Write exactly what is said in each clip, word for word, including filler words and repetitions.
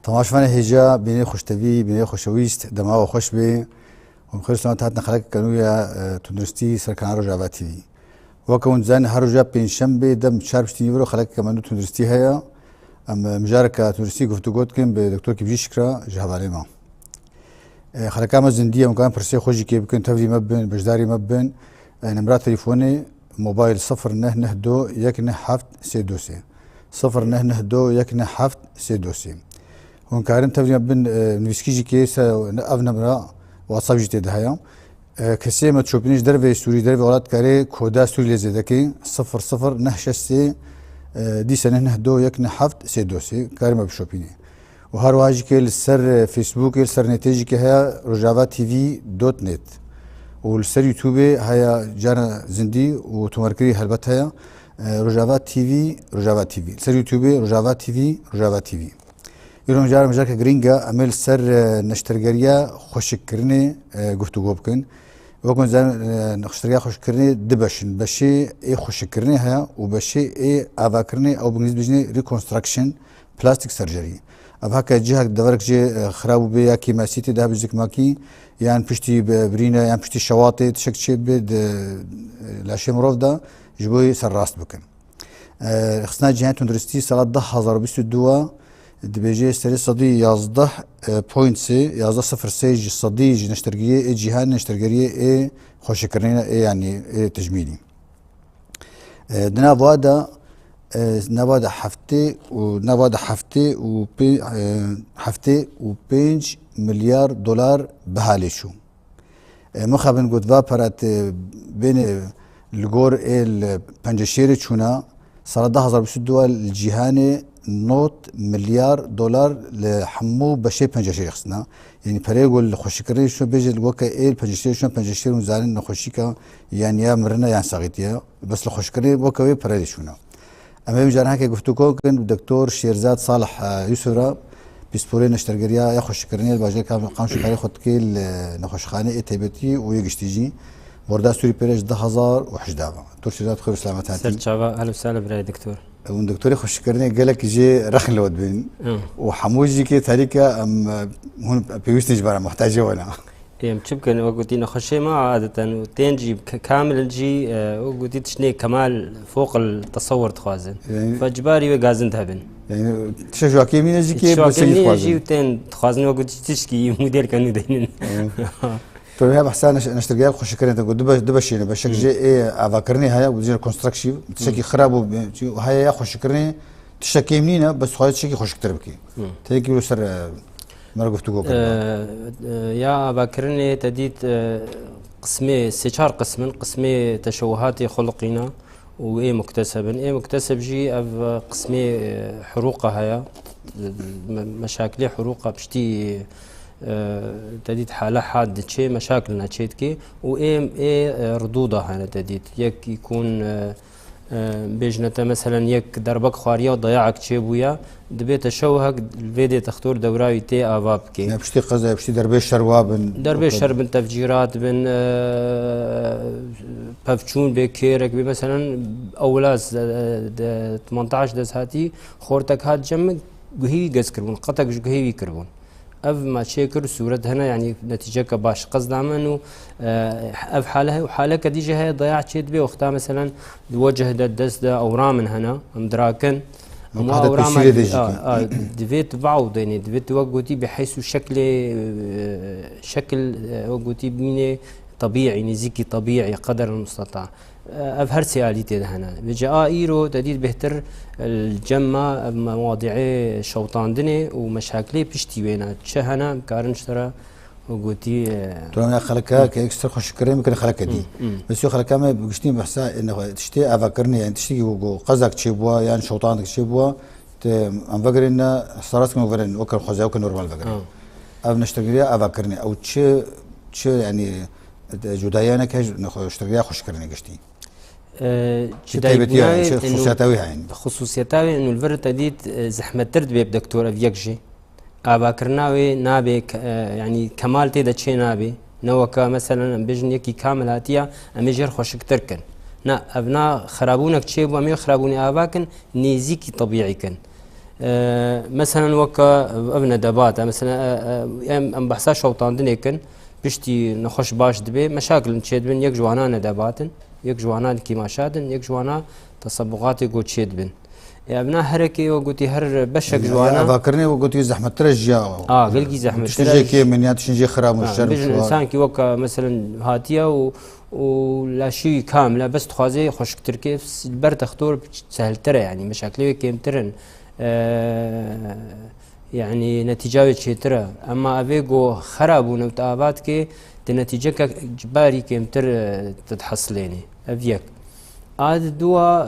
Temaşvanê hêja, bînê xweştevî, bînê xweşewîst, dema we xweş bê. Hûn xêr selamet hatin xelekeke nû ya, e, tunduristî ser kanala Rojava T V. Weke hûn dizanin her roja pêncşembê dem çar piştî nîvro xelekeke me nû tunduristî heye. Em, e, mijareke tunduristî guftûgo dikin bi doktor Kibjîşik re ji hevalê me. E, xeleka me zindî ye, hûn karin pirsê xwe jî kê bikin, tevlî me bibin, beşdarî me bibin. E, nimra telefonê mobayl sifir neh neh do yek neh heft sê do sê. Sifir neh neh do yek neh heft sê do sê. Hûn karin tevlî me bibin, e, nivîskî jî kê se ev nimra WhatsApp jî tê de heye. E, kesê me şopînê ji derveyê Sûrî, derveyê welat karê koda Sûrî lê zêde kê, sifir sifir neh şeş sê, e, dîse neh neh do yek neh heft sê do sê, karê me bişopînê. Û her wiha jî kê li ser, e, Facebookê, li ser nêtê jî kê heye Rojava T V dot net. Û li ser YouTubeê heye cara zindî û tomarkirî helbet heye, e, Rojava T V, Rojava T V. Li ser YouTubeê Rojava T V, Rojava T V. Îro mijar, mijareke girîng e, em ê li ser, e, neştergeriya xweşikkirinê, e, guftûgo bikin. Wekî hûn dizanin, e, neştergeriya xweşikkirinê du beş in. Beşê ê xweşikkirinê heye û beşê ê avakirinê, ew bi îngilîzî dibêjinê reconstruction plastic surgery. Ev heke cihek deverek jê, e, xirab bûbê ya kêmasî tê de hebe ji zikmakî, yan piştî bi-, birîne, yan piştî şewatê tiştek çêbibe di, e, laşê mirov de ji bo wê serrast bikin. E, Rêxistina Cîhanê Tunduristî sala du hazar û bîst û du dibêje serê sedî yazdeh, e, point sê, yazdeh sifir sê ji sedî ji neştergiriyê ê cîhanê, neştergeriyê ê xweşikkirinê ê, yanî ê tijmîlî. E, di nava de, e, nava de heftê û, nava de heftê û pê-, e, heftê û pênc milyar dolar biha lê çû. E, mixabin got, va pera tê bêne li gor ê li penceşêrê çûna, sala du hazar bîst û du li cîhanê nod milyar dolar li hemû beşê penceşêrê xistina. Yanî pereyê ku li xweşikkirinê çû, bêje li weke ê li penceşêrê çûna, penceşêr hûn zanin nexweşîka yan ya mirine yan saxîtiye. Bes li xweşikkirinê weke wê pere lê çûna. Em ê mijareke guftûgo bikin bi Doktor Şêrzad Salih, e, Yusuf re, pîsporê neştergeriya ya xweşikkirinê li bajêr Kam-, Qamşo karê xwe dike li nexweşxaneyê taybetî û yê giştî jî. Borda Sûrî pêre ji du hazar û hejdeh ve. Doktor Şêrzad, xêr û selamet hatî. Serçava, ehlen û sehlen birayê doktor. Hûn doktorê xweşikkirinê gelek jê rexn li we dibin. Hı. Û hemû jî kê tarîka em, e, hûn pêwîstin ji bera muhtacê we ne. Ê, em çi bikin? Wek gotî nexweşê me adeten û tên jî k-, kamil jî, e, wek gotî tiştê kemal foq el tesewur dixwazin. Yani Fe cibarî wê gazind hebin. Yani tişa ji wakê mîne jî kê Tişa bi seyî nîne dixwazin. Jî û tên dixwazin wek gotî tişkî model ke nû deynin. Evet. Tu ya behsa neş-, neştirgeya xweşikirinê te got, du be-, du beşê ne, beşek Hı. jê ê avakirinê heye, û jê construction, tiştekî Hı. xirab û, heye ya xweşikirinê, tiştek kêm nîne, bes dixwaze tiştekî xweşiktir bikî. Hı. Têkî wilo ser, e, me re guftûgo kiriba. E, e, ya avakirinê te dît, e, qismê, sê çar qism in, qismê teşewuhatê xuliqî ne û ê mukteseb in. Ê mukteseb jî ev qismê, e, hurûqa heye. Me-, meşakilê hurûqa piştî, e, te dît hale had diçê, meşakil ne çêdikê û ê, ê, e, ridûda hene te dît. Yek îkûn, e, e, bêjine te meselen yek derbek xwariya û dayağek çêbûye, dibê te şewhek li vê dê textor dewra wî tê ava bikê. Ya piştî qeza, piştî derbê şer wa bin. Derbê şer bin, tefcîrat bin, e, pevçûn bê, kêrek bê, meselen ewla z-, de, tmantaş dest hatî, xortek hat cem min, guhê wî gez kiribûn, qetek ji guhê wî kiribûn. Ev me çêkir, sûret hene, yanî netîceke baş qezda min û, e, ev hale, haleke dî jî heye, dayax çê dibe, wexta meselen di wecih de, dest de, ewra min hene, em dirakin. Em Em wa hada ewra tesîrê min, de jî a, ke. A, divê tu vaw deynê, divê tu wek gotî bi heys û şeklê, e, şekil, e, wek gotî bînê tebîî, nêzîkî tebîî, qeder musteta. Ev her sê alî tê de hene. Vêca a îro te dît bêhtir, e, li cem me ev mewadîê şewtandinê û meşakilê piştî wê ne. Çi hene, em karin ji te re û gotî, e, Tu rewna xeleka Hı. ke ekstra xweşikkirin bikin xeleke dî. Hı, hı. Mesela xeleka me bi giştî behsa, e, ne, tiştê avakirinê, yani tiştekî ku, ku qezak çêbûwa, yani şewtandek çêbûwa, te em vegerên ne, saras me vegerên, weke xwezaya, weke normal vegerên. Ha. Ev neştegiriya avakirinê, ew çi, çi, yani, e, cudayiyane ke ji neştegiriya xweşikkirinê giştî? E, Çi taybetiya, çi cudayîbûna wê, xusûsiyeta wê heye? Xusûsiyeta wê, û li vir te dît, e, zehmettir dibe bi doktor ev yek jî. Avakirina wê nabe, ke-, e, yanî kemal tê de çê nabe. Ne weke, meselen, em bêjin yekî kamil hatiye, em ê jê re xweşiktir kin. Na, ev na xirabûnek çêbû, em ê xirabûnê ava kin, nêzîkî tebîî kin. E, meselen weke ev nedebat e, meselen, e, e, em, em behsa şewtandinê kin, piştî nexweş baş dibe, meşakilin çêdibin, yek ji wana nedebat in, yek ji wana kîmaşat in, yek ji wana tesebuqatê ku çêdibin. E, evna herekê we gotî her beşek ji wana. Avakirinê we gotî zehmettir e ji ya. A, gelkî zehmettir e. Tiştê jê kêm in ya tiştê jê xirab in, şerm. Bêjin insankî weke, meselen, hatiye û, û laşî wî kamil e, bes dixwaze xweşiktirkê, s-, ber textor sehltir e, yanî meşakilê wê kêmtir in. E, yanî netîca wê çêtir e. Ema evê ku xera bûne û tu ava dikê, tu netîceke cibarî kêmtir, e, tu dihesilênî. Ev yek. A di dua,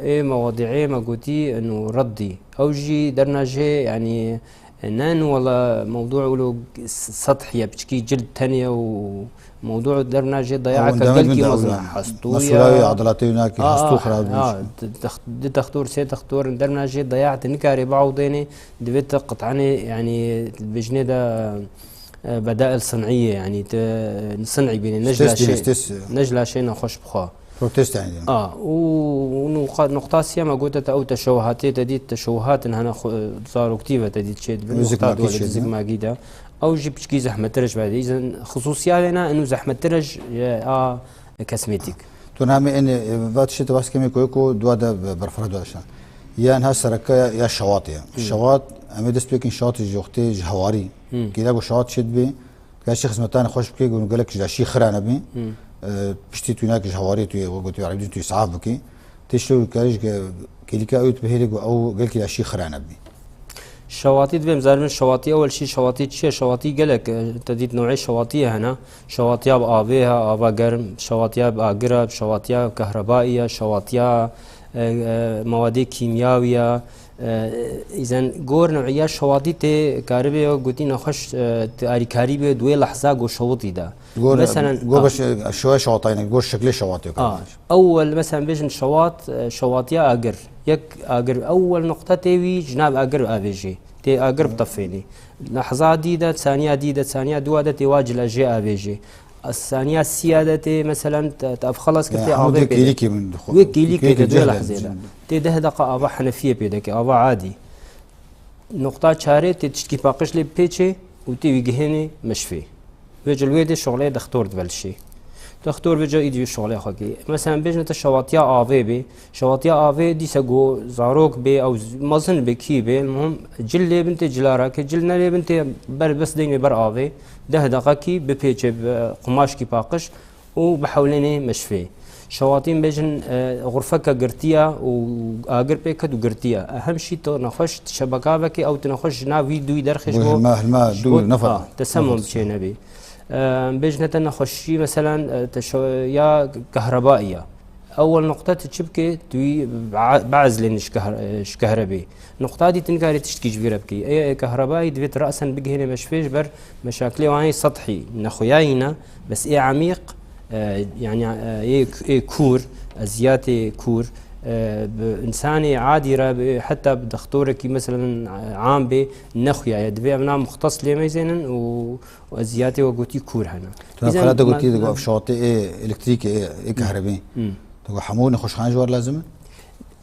e, ê mewadîê me gotî, inu reddî. Ew jî derna jê, yanî, ne inu wela mewdû wilo s-, sethî ye, piçkî cild tenê ye û mewdû derna jê dayaka gelkî mezin e. Hestû ya. Mesûla wê edelatê wî nakî, hestû xirab bû. Di dex-, di dextor, sê dextor in derna jê dayak, tu nikarê biewdênê, divê tu qit'anê, yanî, bijnê de, e, bedail sin'î ye, yanî, tu sin'î bînê, ne ji laşê, ne ji laşê nexweş bixwe. Protest, yanî. A, û, û nuqa-, nuqta siyama gote te ew teşewuhatê te dît, teşewuhatin hene xwe, zaroktî ve te dît çê dibin, wexta dole di zikmakî de. Ew jî piçkî zehmettir e ji vê de. Îzen xisûsiya wê ne, inu zehmettir e ji, e, a kesmêtîk. Tu namê ên, e, va tiştê te bas kemê koyê ku dua de be-, berfireh dua şan. Ya niha sereke ya, ya şewat ya. Şewat, em ê dest pê kin şewat ji wextê ji hewarî. Kêla ku şewat çê dibê, Gerçi xizmetan xweş bike, ku gelek ji laşî xira nebî. E, piştî tu nak ji hewarê tu yê, wek tu yê erebî tu yê saf bikî. Tê şew karî ji ke-, kêlîka ew tu bihêlê ku ew gelkî laşî xira nebî. Şewatî divê em zanin şewatî ewel şî şewatî çi ye? Şewatî gelek, e, te dît newê şewatiyê hene. Şewatiya bi avê he, ava germ, şewatiya bi agir e, şewatiya kehrebayî ye, şewatiya, e, e, mewadê kîmyawî ye. E, îzen gor new'iya şewatî tê karibê gotî nexweş, e, tê arîkarî bê di wê lehza go şewitî de. Gor, meselen, gor a, beş, e, şewe şewatayne, gor şeklê şewatê a, karibê. Ewel, meselen, bêjin şewat, e, şewatiya agir. Yek agir, ewel nuqta tê wî ji nav agir avêjê. Tê agir bitefênî. Lehza dî de, saniya dî de, saniya dua de tê wa cila jê avêjê. Saniya siya de tê, meselen, te, te ev xelas kir, tê avê pê de. Wê kêlîkê de, duê lehzê de. Tê deh deqa ava henefiyê pê de ke, ava adî. Nuqta çarê tê tiştkî paqij lê pêçê û tê wî gihênê meşfê. Vê cilwê de şoxlê dextor divelişê. Dextor vê ca îdî şoxlê xwe kê. Meselen, bêjne te şewatiya avê bê. Şewatiya avê dîse go zarok bê, ew z-, mezin bê, kî bê, muhim cil lê bin tê cila rake, cil ne lê bin tê ber bes deynê ber avê. Deh deqekî bipêçe bi qumaşkî paqij û bihewlênê meşfê. Şewatîn bêjin, e, xurfeke girtiya û agir pê ket û girtiya. Ehem şî tu nexweş, tu şebekavekê ew tu nexweş ji nav wî dûyî derxê ji bo hilma, hilma dû nefeq. Tesemum çê nebî. E, bêjine te nexweşî, meselen, e, te şe-, ya kehrebayî ya. Ewel nuqta tu çi bikê? Tu wî ba-, bazlên ji kehre-, ji kehrebê. Nuqta dî tu nikarî tiştkî ji vî re bikî. Ê, ê kehrebayî divê tu rasen bigihêne meşfê ji ber meşakilê wan ê sethî nexuyayî ne, bes ê emîq, e, yanî, e, ê, ê kûr, eziyatê kûr, e, bi însanê adî re, bi, heta bi dextorekî, meselen, e, am bê, nexuyaye. Divê evna muxtes lê meyzênin û û ez ziyatê we gotî kûr hene. Tu qala te gotî, digo ev şewatê ê elektrîkê, ê, ê kehrebê. Digo hemû nexweşxane ji war lazim in?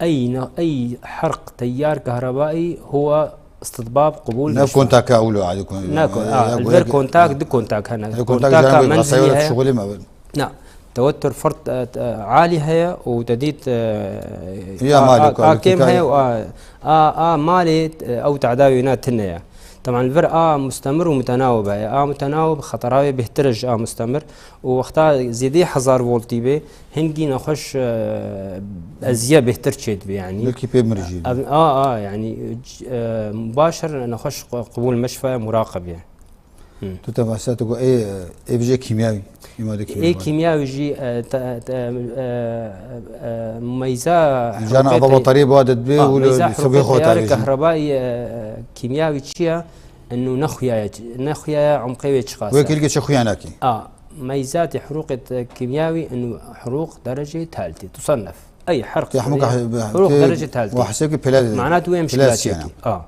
Ey, ne-, ey herq teyar kehrebayî huwa istitbab qubul. Ne kontaka ewlo adî kon-, ne ko-, ya a, li ber kontak, di kontak hene. Kontaka menzilî heye. Na, tewettur fert, e, e, alî heye û te dît, e, ya a, malê a, ku a kêm heye û a, a, a malê, e, ew tadawî na tune ye. Teban li vir a mustemir û mutenawib heye. A mutenawib xetera wê bêhtir e ji a mustemir û wexta zêdeyî hezar voltî bê, hingî nexweş, e, eziye bêhtir çêdibê, yanî. Belkî pê mirî jî. A, a, yanî, e, mubaşir nexweş qubûl meşfe muraqib ye. Tu te behsa tu got, ê, ê bijê kîmyawî, ê madde kîmyawî. Ê kîmyawî jî, e, te, te, e, e, meyza. Jana ava batariyê bi wa de dibê û li sebê xwe tayê jî. Kehrebayî, e, kîmyawî çi ye? Inu ne xuya ye, ne xuya ye, umqê wê çiqas e. Wê kêlîkê çi xuya nakî? A, meyzatê hiruqê kîmyawî inu hiruq derecê taltê. Tusennef. Ey herq. Tê hemû hiruq derecê taltê. Wa heseb ki pela. Mana tu wê mişkila çêkî. A.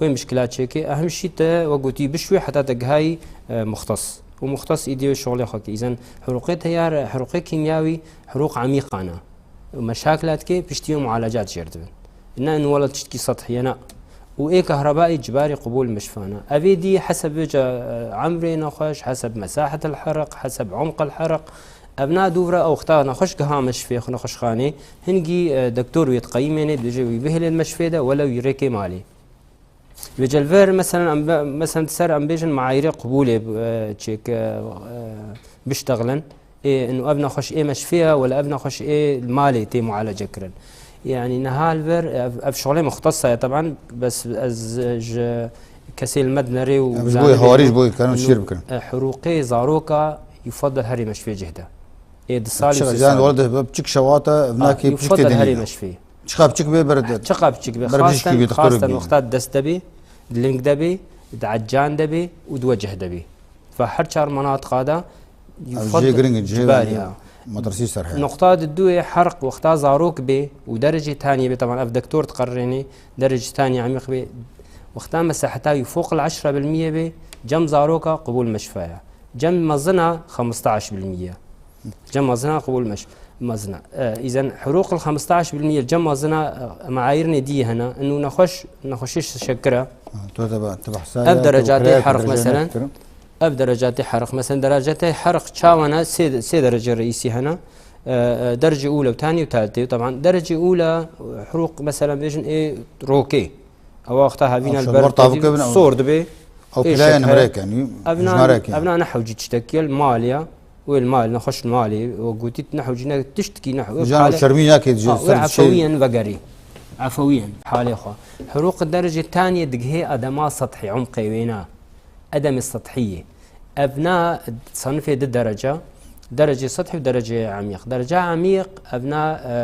Wê mişkila çêkê, ehm şî te we gotî bişwê heta te gihayî, e, muxtes. Û muxtes îdî wê şoxlê xwe kê. Îzen hiruqê teyar, hiruqê kîmyawî, hiruq emîqan e. Û meşakila dike, piştî wê mualecat jêr dibin. Ne in wela tiştkî sethî ye, ne. û ê kehrebayê cibarê qubûl meşfana. Evê dî heseb vêca, e, emrê nexweş, heseb mesahet el-herq, heseb umq el-herq. Evna dûvra ewxta nexweş giha meşfê xwe nexweşxanê, hingî, e, doktor wê diqeyimênê, dibêje wî bihêlên meşfê de, wele wî rêkê malê. Wê celver, meselen, em be-, meselen, ser em bêjin maîrê qubûlê, e, çêk, e, e, biştexlin. Ê, inu ev nexweş ê meşfê ye, wela ev nexweş ê malê tê mualece kirin. Yani niha li vir, ev, ev şixulê muxtesa ye, teban, bes ez ji kesê li me dinerê û Em ji bo zanibê hawarî, inu, ji bo karin inu, şîr bikirin. E, hurûqê zaroka yufadel herê meşfê cihde. Ê, di salî û Çi sê can salî. Wala de biçik şewata, Ha, evnakî biçik yufadel tê herê dinî. Meşfê. Çiqa biçik bê ber de. Çiqa biçik bê. Ber biçik Xastan, bê, doktor xastan bê. Wexta dest de bê, di ling de bê, di ecan de bê û di wecih de bê. Ve her çar menatiqa de Ev yufad cihê giring in, cihê cibarî, ha. Metirsî ser heye. Nuqta di duyê herq wexta zarok bê û derecê taniyê bê, teban ev doktor diqerrênê, derecê taniyê emîq bê. Wexta mesaheta wî foq el eşre bil miyê bê, cem zaroka qubûl meşfa ye. Cem mezina xemstaş bil miyê. Cem mezina qubûl meş-, mezina. E, îzen hurûq el xemstaş bil miyê cem mezina, e, meayirnê dî hene. Inu nexweş, nexweşî şekir e. Ha, tu te ba-, tu behsa Ev ya, tu derecatê kiraya, tu herq derecatê meselen. Herq kirin. Ev derecatê herq. Meselen, derecatê herq çawa ne? Sê, sê derece reîsî hene. E, e, derecê ûle û tanî û taltê. Teban derecê ûle, hurûq, meselen, bêjin ê rokê. Ewa wexta hevîna Ew li şalwar ber tavûkê tevî bin, ew sor dibê. Ew Ê pilaya şeker. Nimreyek, yanî Evna, jmarek e. Evna ne hewcî tiştek ye, li mal ya. Wê li mal, nexweş li malê. O gotît ne hewcî ne tiştikî ne hew-, Can ew hale-, çermî nake, Ha, wê çer-, şey efewiyen vegerî. Efewiyen, halê xwe. Hurûq derecê taniyê digihê edema sethî, umqê wêna. Edemê sethî yê. Evna sanifê di derece. Derecê sethî û derecê emîq. Dereca emîq, evna, e,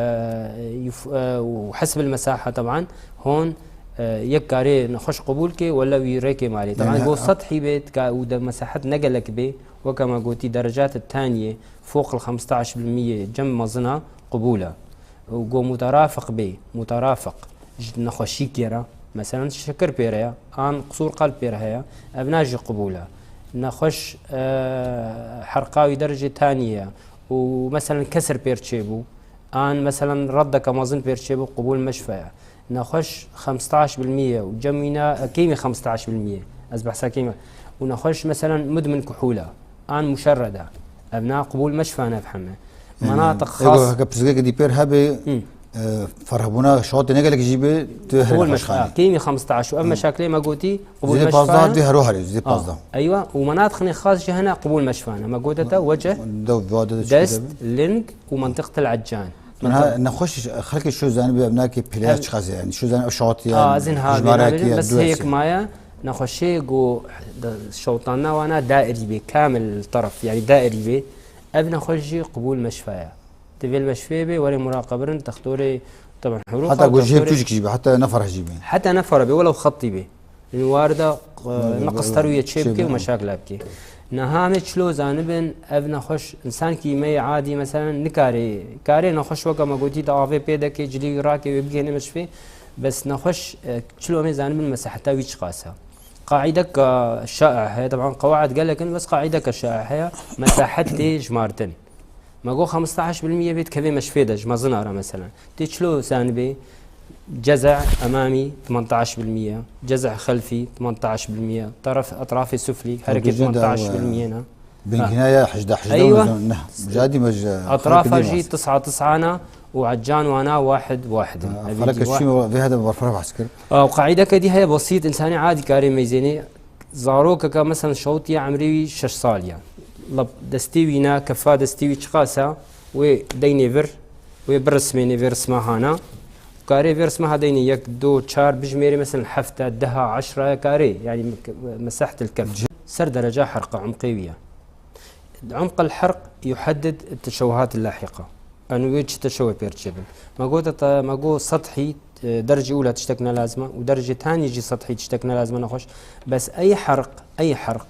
yuf-, e, û hesbil mesaha teban, hon, e, yek karê nexweş qubûl ke, wele wî rêkê malê. Teban Yani go ha- sethî bê, ka û de mesahet ne gelek bê, weke me gotî, derecat taniyê, foq el xemstaş bil miyê cem mezina qubûl e. Û go muterafiq bê, muterafiq ji nexweşîkê re, meselen şekir pê re ye, an qisûr qelb pê re heye, evna jî qubûl e. Nexweş, e, herqa wî derecê tanî ye û meselen kesir pê re çêbû, an meselen reddeke mezin pê re çêbû, qubûl meşfe ye. Nexweş xemstaş bil miyê û cem wîna, e, kêmî xemstaş bil miyê. Ez behsa kêmî. Û nexweş meselen mudmin kuhûl e, an muşerred e. Evna qubûl meşfe ne, ev heme. Menatiq Ego, xas. Heke pirsgirêkê dî pêr hebe, Hı. e, ferhbûna şewatê ne gelek jî be, tu herê Qubûl nexweş meşfa. Xanî. Kêmî xemstaş û ev Hı. meşaklê me gotî, qubûl Zê meşfa pazdeh ye. Dê hero herê, zê Ha. pazdeh. Eywa, û menatiqnê xas jî hene qubûl meşfa ne. Me gote te wece, Dew vade de dest, çi de be? ling û mentiq til eccan. Min ha nexweş xelkê şu zanî be, ev nakê pile Ev çiqas e, yani şu zanî şewat ya, A, ez ê niha jmarek bênavînim, ya, bes du heyek esê. Maye, nexweşê go de-, şewtanna wana dairî be, kamil teref, yani dairî be. Ev nexweş jî qubûl meşfa ye. Divê li meşfê bê, were muraqebirin, textorê, teban, hurûqa Heta û ku jê textorê pûcik jî be, heta ne ferh jî be. Heta ne ferh be, welew xetî be. Li warda, e, Ne, ne be, qistar û ye çê çê bike û be. Meşakil bike. Niha em ê çilo zanibin, ev nexweş, însankî me yê adî, meselen, nikarê, karê nexweş weke me gotî, di avê pê deke, cilî wî rake, wê bigihêne meşfê, bes nexweş, e, çilo em ê zanibin mesaheta wî çiqas e. Qaîdeke şaî heye, teban, qewaid gelek in, bes qaîdeke şaî heye, mesahet tê jmartin. Me got xemstaş bil miyê bê dikeve meşfê de, ji mezina re meselen. Tê çilo zanibê, ceze emamî tmenteş bil miye, ceze xelfî tmenteş bil miye, taraf, etrafê suflî, Ew herikê dûjin de tmenteş bil ew, miye ne. Bingîna ya hejdeh, hejdeh Eywa. Mezin, neh. Jadî me ji Etrafa xelkê jî dî tisa tisana û ecan wana wahid wahid in. Ha, Evî xelek dî wahid. Çî vê hede berfireh behs kir. Ew qaîdeke dî heye besît, însanê adî karê meyzênê. Zarokeke, meselen, şewtiye emrê wî şeş sal ye. Lab destê wî ne, kefa destê wî çiqas e, wê deynê vir, wê birismênê vê risma hana. Karê vê risma ha deynê yek, do, çar, bijmêrê, meselen, hefte, deha, eşra ye karê, yani mesehtil kef. Ser dereca herqa umqê wî ye. Umq el-herq yuheddid teşewuhat lahiqa. Enu wê çi teşewê pêr çêbin. Me got te, me got sethî, e, derecê ula tiştek ne lazim e û derecê tanî jî sethî tiştek ne lazim e nexweş. Bes ey herq, ey herq.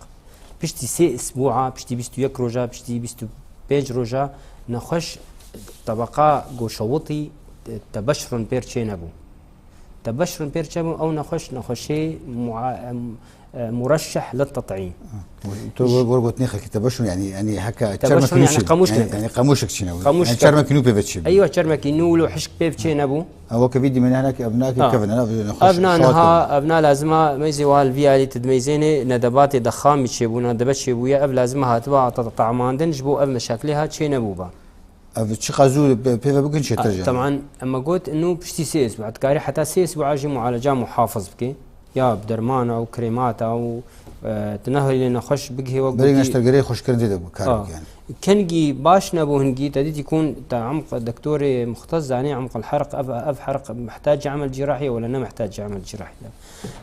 Piştî sê isbûa, piştî bîst û yek roja, piştî bîst û pênc roja nexweş tebeqa goşewitî, e, tebeşrun pêr çê nebû. Tebeşrun pêr çê bû, ew nexweş, nexweşê mua-, em, e, murşeh li tet'îm. Tu gor gotinê xelkî tebeşûn, yanî, yanî heke Tebeşûn, çermekî nû yanî çêbû. Qemûşk. Yanî, yanî qemûşek çênebû. Qemûşek. Yanî çermekî nû pê ve çêbû. Eywa, çermekî nû wilo hişk pê çênebû. Ha, weke vî dîmenê hinekî ev nakî Ha. kevin, ev nexweş Ev na şewat niha, kevin. Ev na lazima meyzê wal vî alî tu dimeyzênê, nedebatê de xamî çêbûna, debe çêbûye, ev lazima hatiba ta-, tamandin ji bo ev meşakilê ha çênebûba. Ev çiqas zû pê-, pê ve bikin çêtir A, jî. Teman, ema got, inu piştî sê isbûa. Dikarî heta sê isbûa jî mualeca muhafiz bike. Ya bi dermana û krêmata û, e, tu nehêlî nexweş bigihê wek Berî gotî. Neştergerê xweşkirin tê de kar A. bike yani. Kengî baş nebû hingî, te dîtî kun te emq, doktorê muxtes zanê emq el herq, ev, ev herq mihtac emel cirahiye wala ne mihtac emel cirahiye.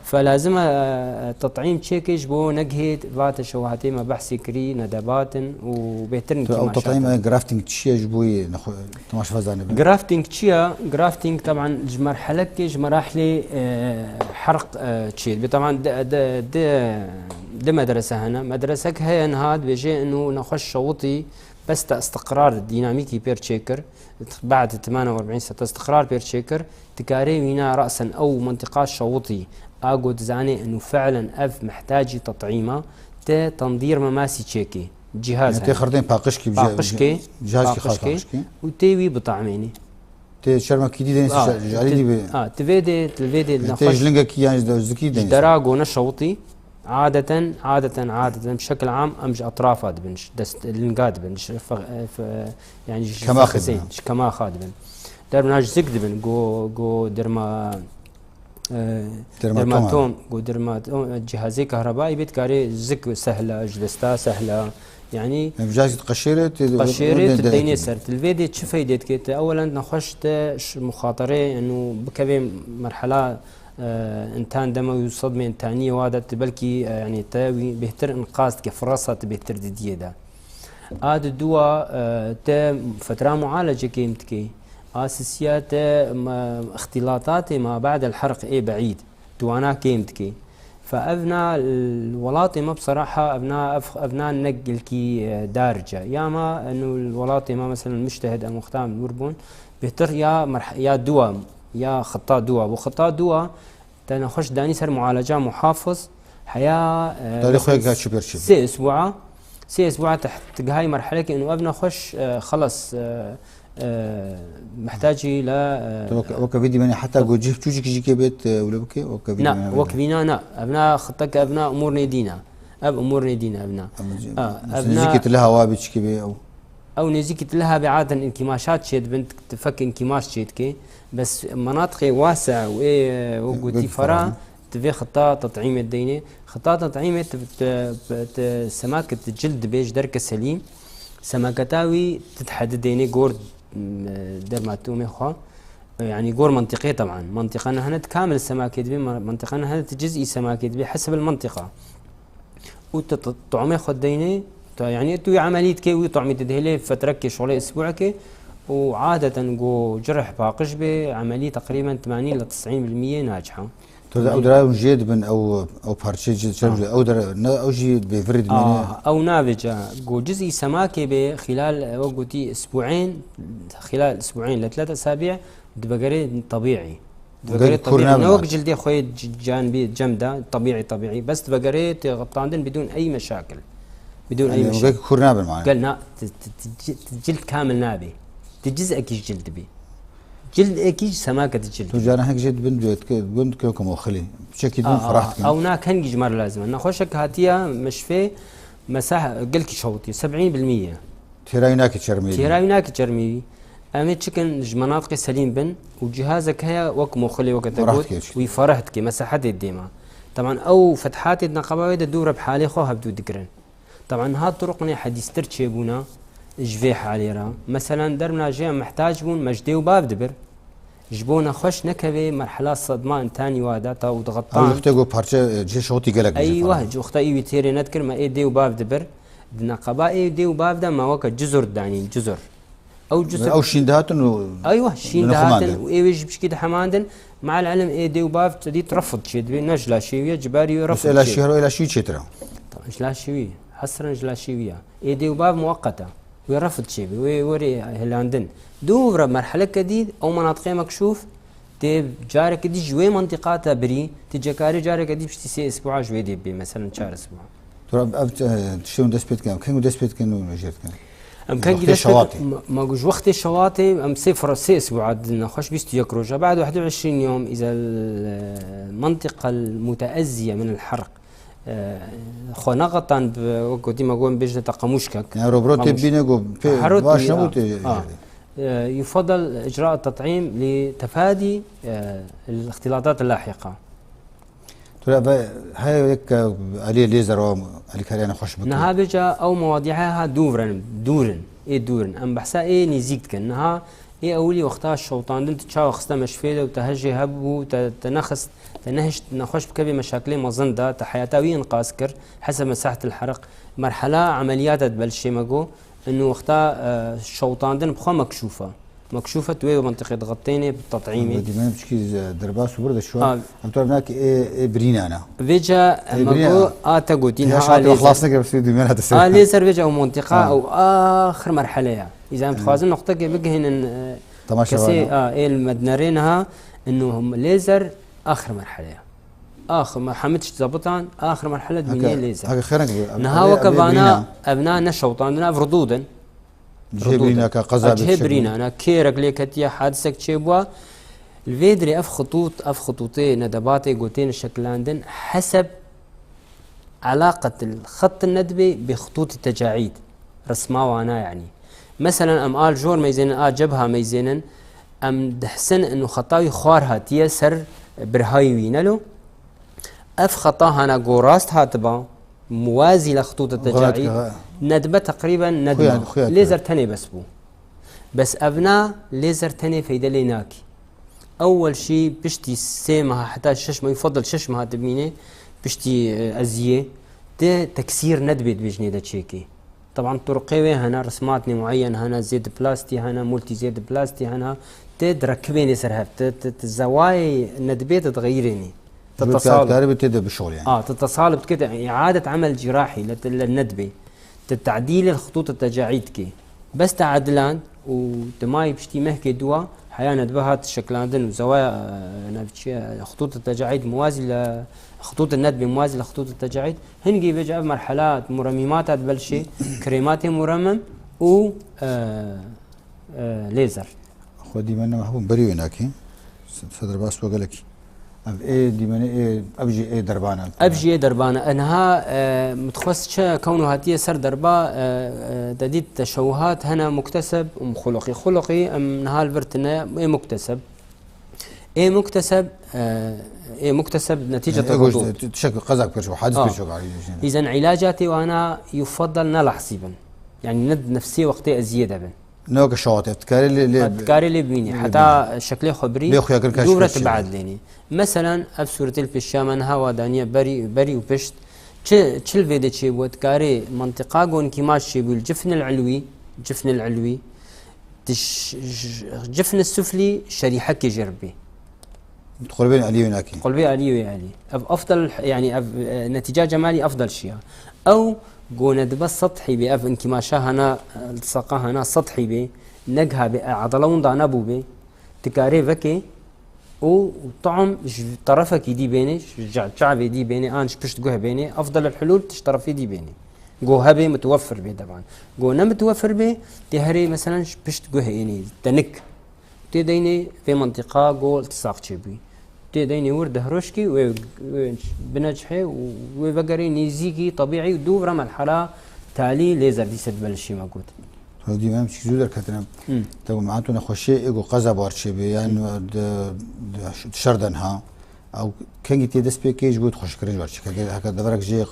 Fe lazim e, e, tet'îm çêkê ji bo negihê vate şewahatê me behsê kirî, nedebatin û bêhtirin Tu ew kîmaşat tet'îm e. e, grafting çi ye ji bo yê nexwe-, temaşevaza nebe? Grafting çi ye? Grafting teban ji merhelekê, ji merahilê, e, herq, e, çê dibe. Teban di, di, di, di medrese hene. Medresek heye niha dibêje inu nexweş şewitî bes te istiqrar, dînamîkî pêr çêkir. Bad temane û erbîn sete istiqrar pêr çêkir. Dikarê wîna rasen ew mintiqa şewitî, a go dizanê inu fi'len ev mihtacî tet'îma, te tendîr memasî çêkê. Cihaz Yani tê hene. Xirtên paqişkî, Paqişkê, cihazkî xas paqişkê paqişkî. Û tê wî bitamênî. Tê çermekî dî denî A, ji alî dî bê. A, ti vê dê, ti vê dê Tê nexweş. Ji lingekî yan ji dozikî denî. Ji dera go ne şewitî. Adeten, adeten, adeten, bi şekil am em ji etrafa dibin, ji dest linga dibin, ji fe-, fe-, yani ji Kemaxê fexizên, dibin. Ji kemaxa dibin. Derbna ji zik dibin, go, go derma, e, Dermatom. dermatom, go dermatom, e, cihazê kahrebayî bê dikarê zik sehla, ji desta sehla, yani Em cihazê qeşêre tê Qeşêrê de-, tu de-, deynê ser. Tu li vê dê çi feyde dike? Tu ewelen nexweş te ş-, muxaterê, enu bikevê merhela, e, intan dema wî sedmên taniyê wa de tu belkî, e, yani te wî bêhtir inqaz dike, firasa tu bêhtir didiyê de. A di dua, e, te fetra mualece kêm dike. A sisiya te, me, ixtîlatatê ma ba'del herq ê be'îd. Diwana kêm dike. Fe ev na l-, welatê me bi seraha ev na, ev, ev na ne gelkî, e, darc e. Ya ma enu li welatê me meselen mujtehid em wextan li wir bûn, bêhtir ya merh-, ya dua, ya xita dua bû. Xita dua te nexweş danî ser mualeca muhafiz, heya, e, Tarîx mesela xwe ya çi pêr çi? Sê isbûa, sê isbûa te, te gihayî merhelekê enu ev nexweş, e, xelas, e, e, mihtacî la, e, Tu weke, weke vî dîmenê heta ku cih çûçik jî kê bêt, e, wile bike, weke vî Na, dîmenê wek vîna na. Ev na xiteke, ev na umûr nêdîna. Ev umûr nêdîna, ev na. Em, A, ev nêzîkî na. Ti liha wa bê çikê bê ew. Ew nêzîkî ti liha bê aden inkîmaşat çê dibin, ti fek inkîmaş çê dike. Bes menatiqê wase û ê, e, wek gotî Wek fera, fera. Ti vê xita tet'îmê deynê. Xita tet'îmê ti, ti, ti semake ti cil dibê ji derke selîm. Semaketa wî ti dihedidênê gor, m, dermatomê xwe. Yani gor mentiqê teban. Mentiqa nehene ti kamil semakê dibê, ma-, mentiqa nehene ti cizî semakê dibê, heseb el mentiqa. Û ti, ti tomê xwe deynê, tu, yani tu wî emelî dikê, wî tomî ti dihêlê fetrekê şolê isbûekê û adeten go cirih paqij bê, emelî teqrîben temanî li tes'în bil miyê naciha. Tu de ew dira hûn jê dibin ew, ew parçeyê cil çerm jî ew dira ne ew jî bêvirî dimêne. Ah, ew navêce go cizî semakê bê xîlal, ew gotî isbûên, xîlal isbûên le tlet esabî dibegerê tebîî. Dibegerê Gel kur tebîî. Nabin Ne wek mane. Cildê xwe c-, can bî cem de tebîî tebîî. Bes dibegerê tê xetandin bidûn ey meşakil. Bidûn ey Yani meşakil. Gel kur nabin mane. Gel na, ti, ti, ti, ti cild kamil nabê. Ti cizekî ji cild dibî. Cildekî ji semake di cild. Tu caran hek jê dibin dibin dike weke moxilî. Piçekî dibin ferah dikin. Ew na kengî ji me re lazim e. Nexweşek hatiye meşfê mesah gelkî şewitî. Seb'în bil mîye. Têra wî nake çermê wî. Têra wî nake çermê wî. Em ê çikin ji menatiqê selîm bin û cihazek heye wek moxilê weke te Ferah got, dike. Wî ferah dike, mesahetê dê me. Teban ew fethatê di neqeba wê de dû re bi halê xwe hevdû digirin. Teban niha turuqinê hedîstir çêbûna ji vê halê re. Meselen, dermna jê em mihtac bûn, me ji dê û bav dibir. Ji bo nexweş nekevê merhela sedma întanî wa de ta û Ew dixetan. Wextê ku parçe, e, cihê şewitî gelek Eywa, ji wexta î wî têrê nedikir, me ê dê û bav dibir. Di neqeba ê dê û bav de me weke cizur didanîn, cizur. Ew cizur. Ew şîn dihatin û Eywa, şîn dihatin û ê wê ji pişkî dihemandin. Me'al ilim ê dê û bav te dît refd çêdibê, ne ji laşê wî ye, ji barî wê refd çêdibê. Bes ê laşî her o ê laşî wî çêtir e. Tamam, ji laşê wî. Hesren ji laşê wî ye. Ê dê û bav muweqet e. Wê refd çêbê, wê werê hilandin. Dûv re merheleke dî, ew menatiqê mekşûf, Tê careke dî ji wê mentiqa te birî, tu cekarê careke dî piştî sê isbûa ji wê dê bê, meselen çar isbûa. Tura ev, ev, e, tiştê hûn dest pê dikin, em keng hûn dest pê dikin û jêr dikin? Em kengî dest pê dikin, ma, ma ji wextê şewatê, em sê fir-, sê isbûa din nexweş, bîst û yek roja. Bad wehd û eşrîn yom, îzel, e, mentiqa muteezziye min el herq. E, xwe neqetan bi, wek gotî me got, bêjne te qemûşkek. Yani robro tê bîne ku pê baş nebû tê. E, yufadal icra tet'îm li tefadî, e, el-ixtilatat el-lahiqa. Tu re ve heye yek, e, aliyê lêzer û alîkariyê nexweş bike. Niha bêca ew mewadî ha dûr in, dûr in, ê dûr in. Em behsa ê nêzîk dikin. Niha ê ewilî wexta şewtandin tu çawa xiste meşfê de û te hejê hebû, te, te nexist, te nehişt nexweş bikevê meşakilê mezin de, te heyata wî inqaz kir, heseb mesahetil heriq. Merhela emeliyata dibelşê me got, Inu wexta, e, şewtandin bi xwe mekşûf e. Mekşûf e, tu wê mentiqê dixetênê bi tet'îmê. Dîmen piçkî, e, derbas û bir de şu an. Em tu ev nakî ê, ê birînana. Vêca, e, me got, a te gotî, niha a lêzer. Xlas neke, bi sê dîmena te ser. A lêzer vêca ew mentiqa ew axir merhele ya. Îza em dixwazin noqtekê bigihînin, e, kesê, a, ê li me dinerê niha, inu lêzer axir merhele ya. Axir merhele, tişt zabitan, axir merhele dibînê lêzer. Heke xêrek bi, niha weke vana, ev na ne şewtandin, ev ridûd in. Cihê birîneke qeza, cihê birînana, kêrek lê ketiye, hadisek çêbûa. Li vê dirê ev xitût, ev xitûtê nedebatê gotêne şekilandin heseb elaqetil xetin nedibê bi xitûtî tecaîd. Risma wana yanî. Meselen em a li jor meyzênin, a cebha meyzênin, em dihsin inu xeta wî xwar hatiye ser birhayî wî, nelo? Ev xeta hana go rast hatiba, muwazî li xitûta tecaîd, nedibe teqrîben nediba. Lêzer tenê bes bû. Bes evna lêzer tenê feyde lê nakî. Ewwel şî piştî sê meha heta şeş meha, yufadal şeş meha dibînê, piştî, e, eziyê, te teksîr nedibê dibêjinê de çêkê. Teban turqê wê hene, rismatnê mueyen hene, zêd plastî hene, multî zêd plastî hene, tê direkibênê ser hev, ti, ti, ti zewayê nedibê ti dixeyirênî. Ti tesalib. Karibê tê de bişolê yani. A, ti tesalib dikê, ti iadet emel cîrahî li, li nedibê. Ti tedîlê xitût tecaîd dikê. Bes te ediland û ti mayî piştî mehkê dua, heya nedbe hat şekilandin û zewaya, e, navçiye, xitût tecaîd muwazî li xitût nedbê, muwazî li xitût tecaîd. Hingî vêca ev merhela muremîmata dibelşê, krêmatê muremim û, e, e, lêzer. Xwedî me ne mehbûn berî wê nakî. Se-, se derbas we gelekî. Ev ê dîmenê ê, ev jî ê derbana. Ev jî ê derbana. E, niha, e, min dixwest çi kewn û hatiye ser derba, e, e, te dît teşewuhat hene mukteseb û xuluqî. Xuluqî em niha li vir tine ê mukteseb. Ê mukteseb, e, ê mukteseb netîceta hudûd. Tişek qezak pêş û hadis pêş û. Îzen îlacatê wana yufadal ne lehzî bin. Yani ne nefsê wextê eziyê de bin. Ne weke şewat, ev dikarê lê, lê, ha, dikarê lê bibînî. Lê heta bibînî. Şeklê xwe birî, lê xuya kir dûv re tu beedlênî. Meselen, ev sûretê li pêşiya me niha wa daniye berî, berî û pişt. Çi, çi li vê de çêbû? Dikarê mentiqa go inkîmaş çêbû li cifnil ilwî, cifnil ilwî, Ti ş-, ş-, cifn suflî şerîhekê jê re bê. Qulbê Elî wê nakî. Qulbê Elî wê Elî. Ev afdal, yani ev, e, netîca cemalî afdal şiya. Ew gone dibe sethî bê, ev inkîmaşa hana, e, saqa hana sethî bê, negha bê, e, adala winda nebû bê, dikarê vekê û tam ji terefekî dî bênê, ji ca-, çavê dî bênê, an ji pişt guh bênê, afdal el hulûl tişt terefê dî bênê. Go hebê, mutewefir bê devan. Go ne mutewefir bê, tê herê, meselen, ji pişt guh ênî, tenik. Tê deynê vê mentiqa go iltisaq çêbûyî. Tê deynê wir dehroşkî wê, wê binecihê û wê vegerê nêzîkî tebîî û dûv re merhela talî lêzer dîse dibelişî me got. Hewdî em çî zû derketine. Hmm. Te got, me'an tu nexweşiyê ê got qeza bar çêbê, yan di, di şer de niha. Ew kengî tê dest pê kê ji bo xweşkirin ji ber çi? Heke, heke deverek jê, e,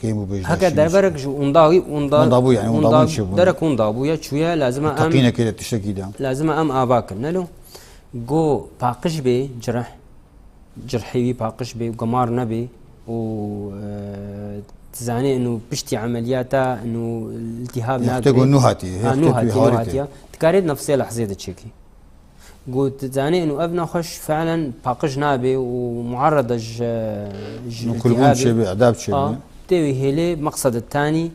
kêm bû bêjin. Heke deverek ji unda, unda, unda bû, yani unda bû, çi bû? Derek unda bû ya çûye, lazim e em teqînekê de tiştekî de. Lazim e em ava kin, nelo? Go paqij bê, cirh, cirhê wî paqij bê, gemar nebê û, e, dizanê inu piştî emeliyata inu iltihab nagirê. Go nû hatî, ha, nû hatî, nû hatiye. Dikarê di nefsê lehzê de çêkî. Got, zanîn û ev nexweş fe'len paqij nabe û muarrede ji, ji iltihab çêbe, edab çêbe. A, tê wî hêlê meqsed tanî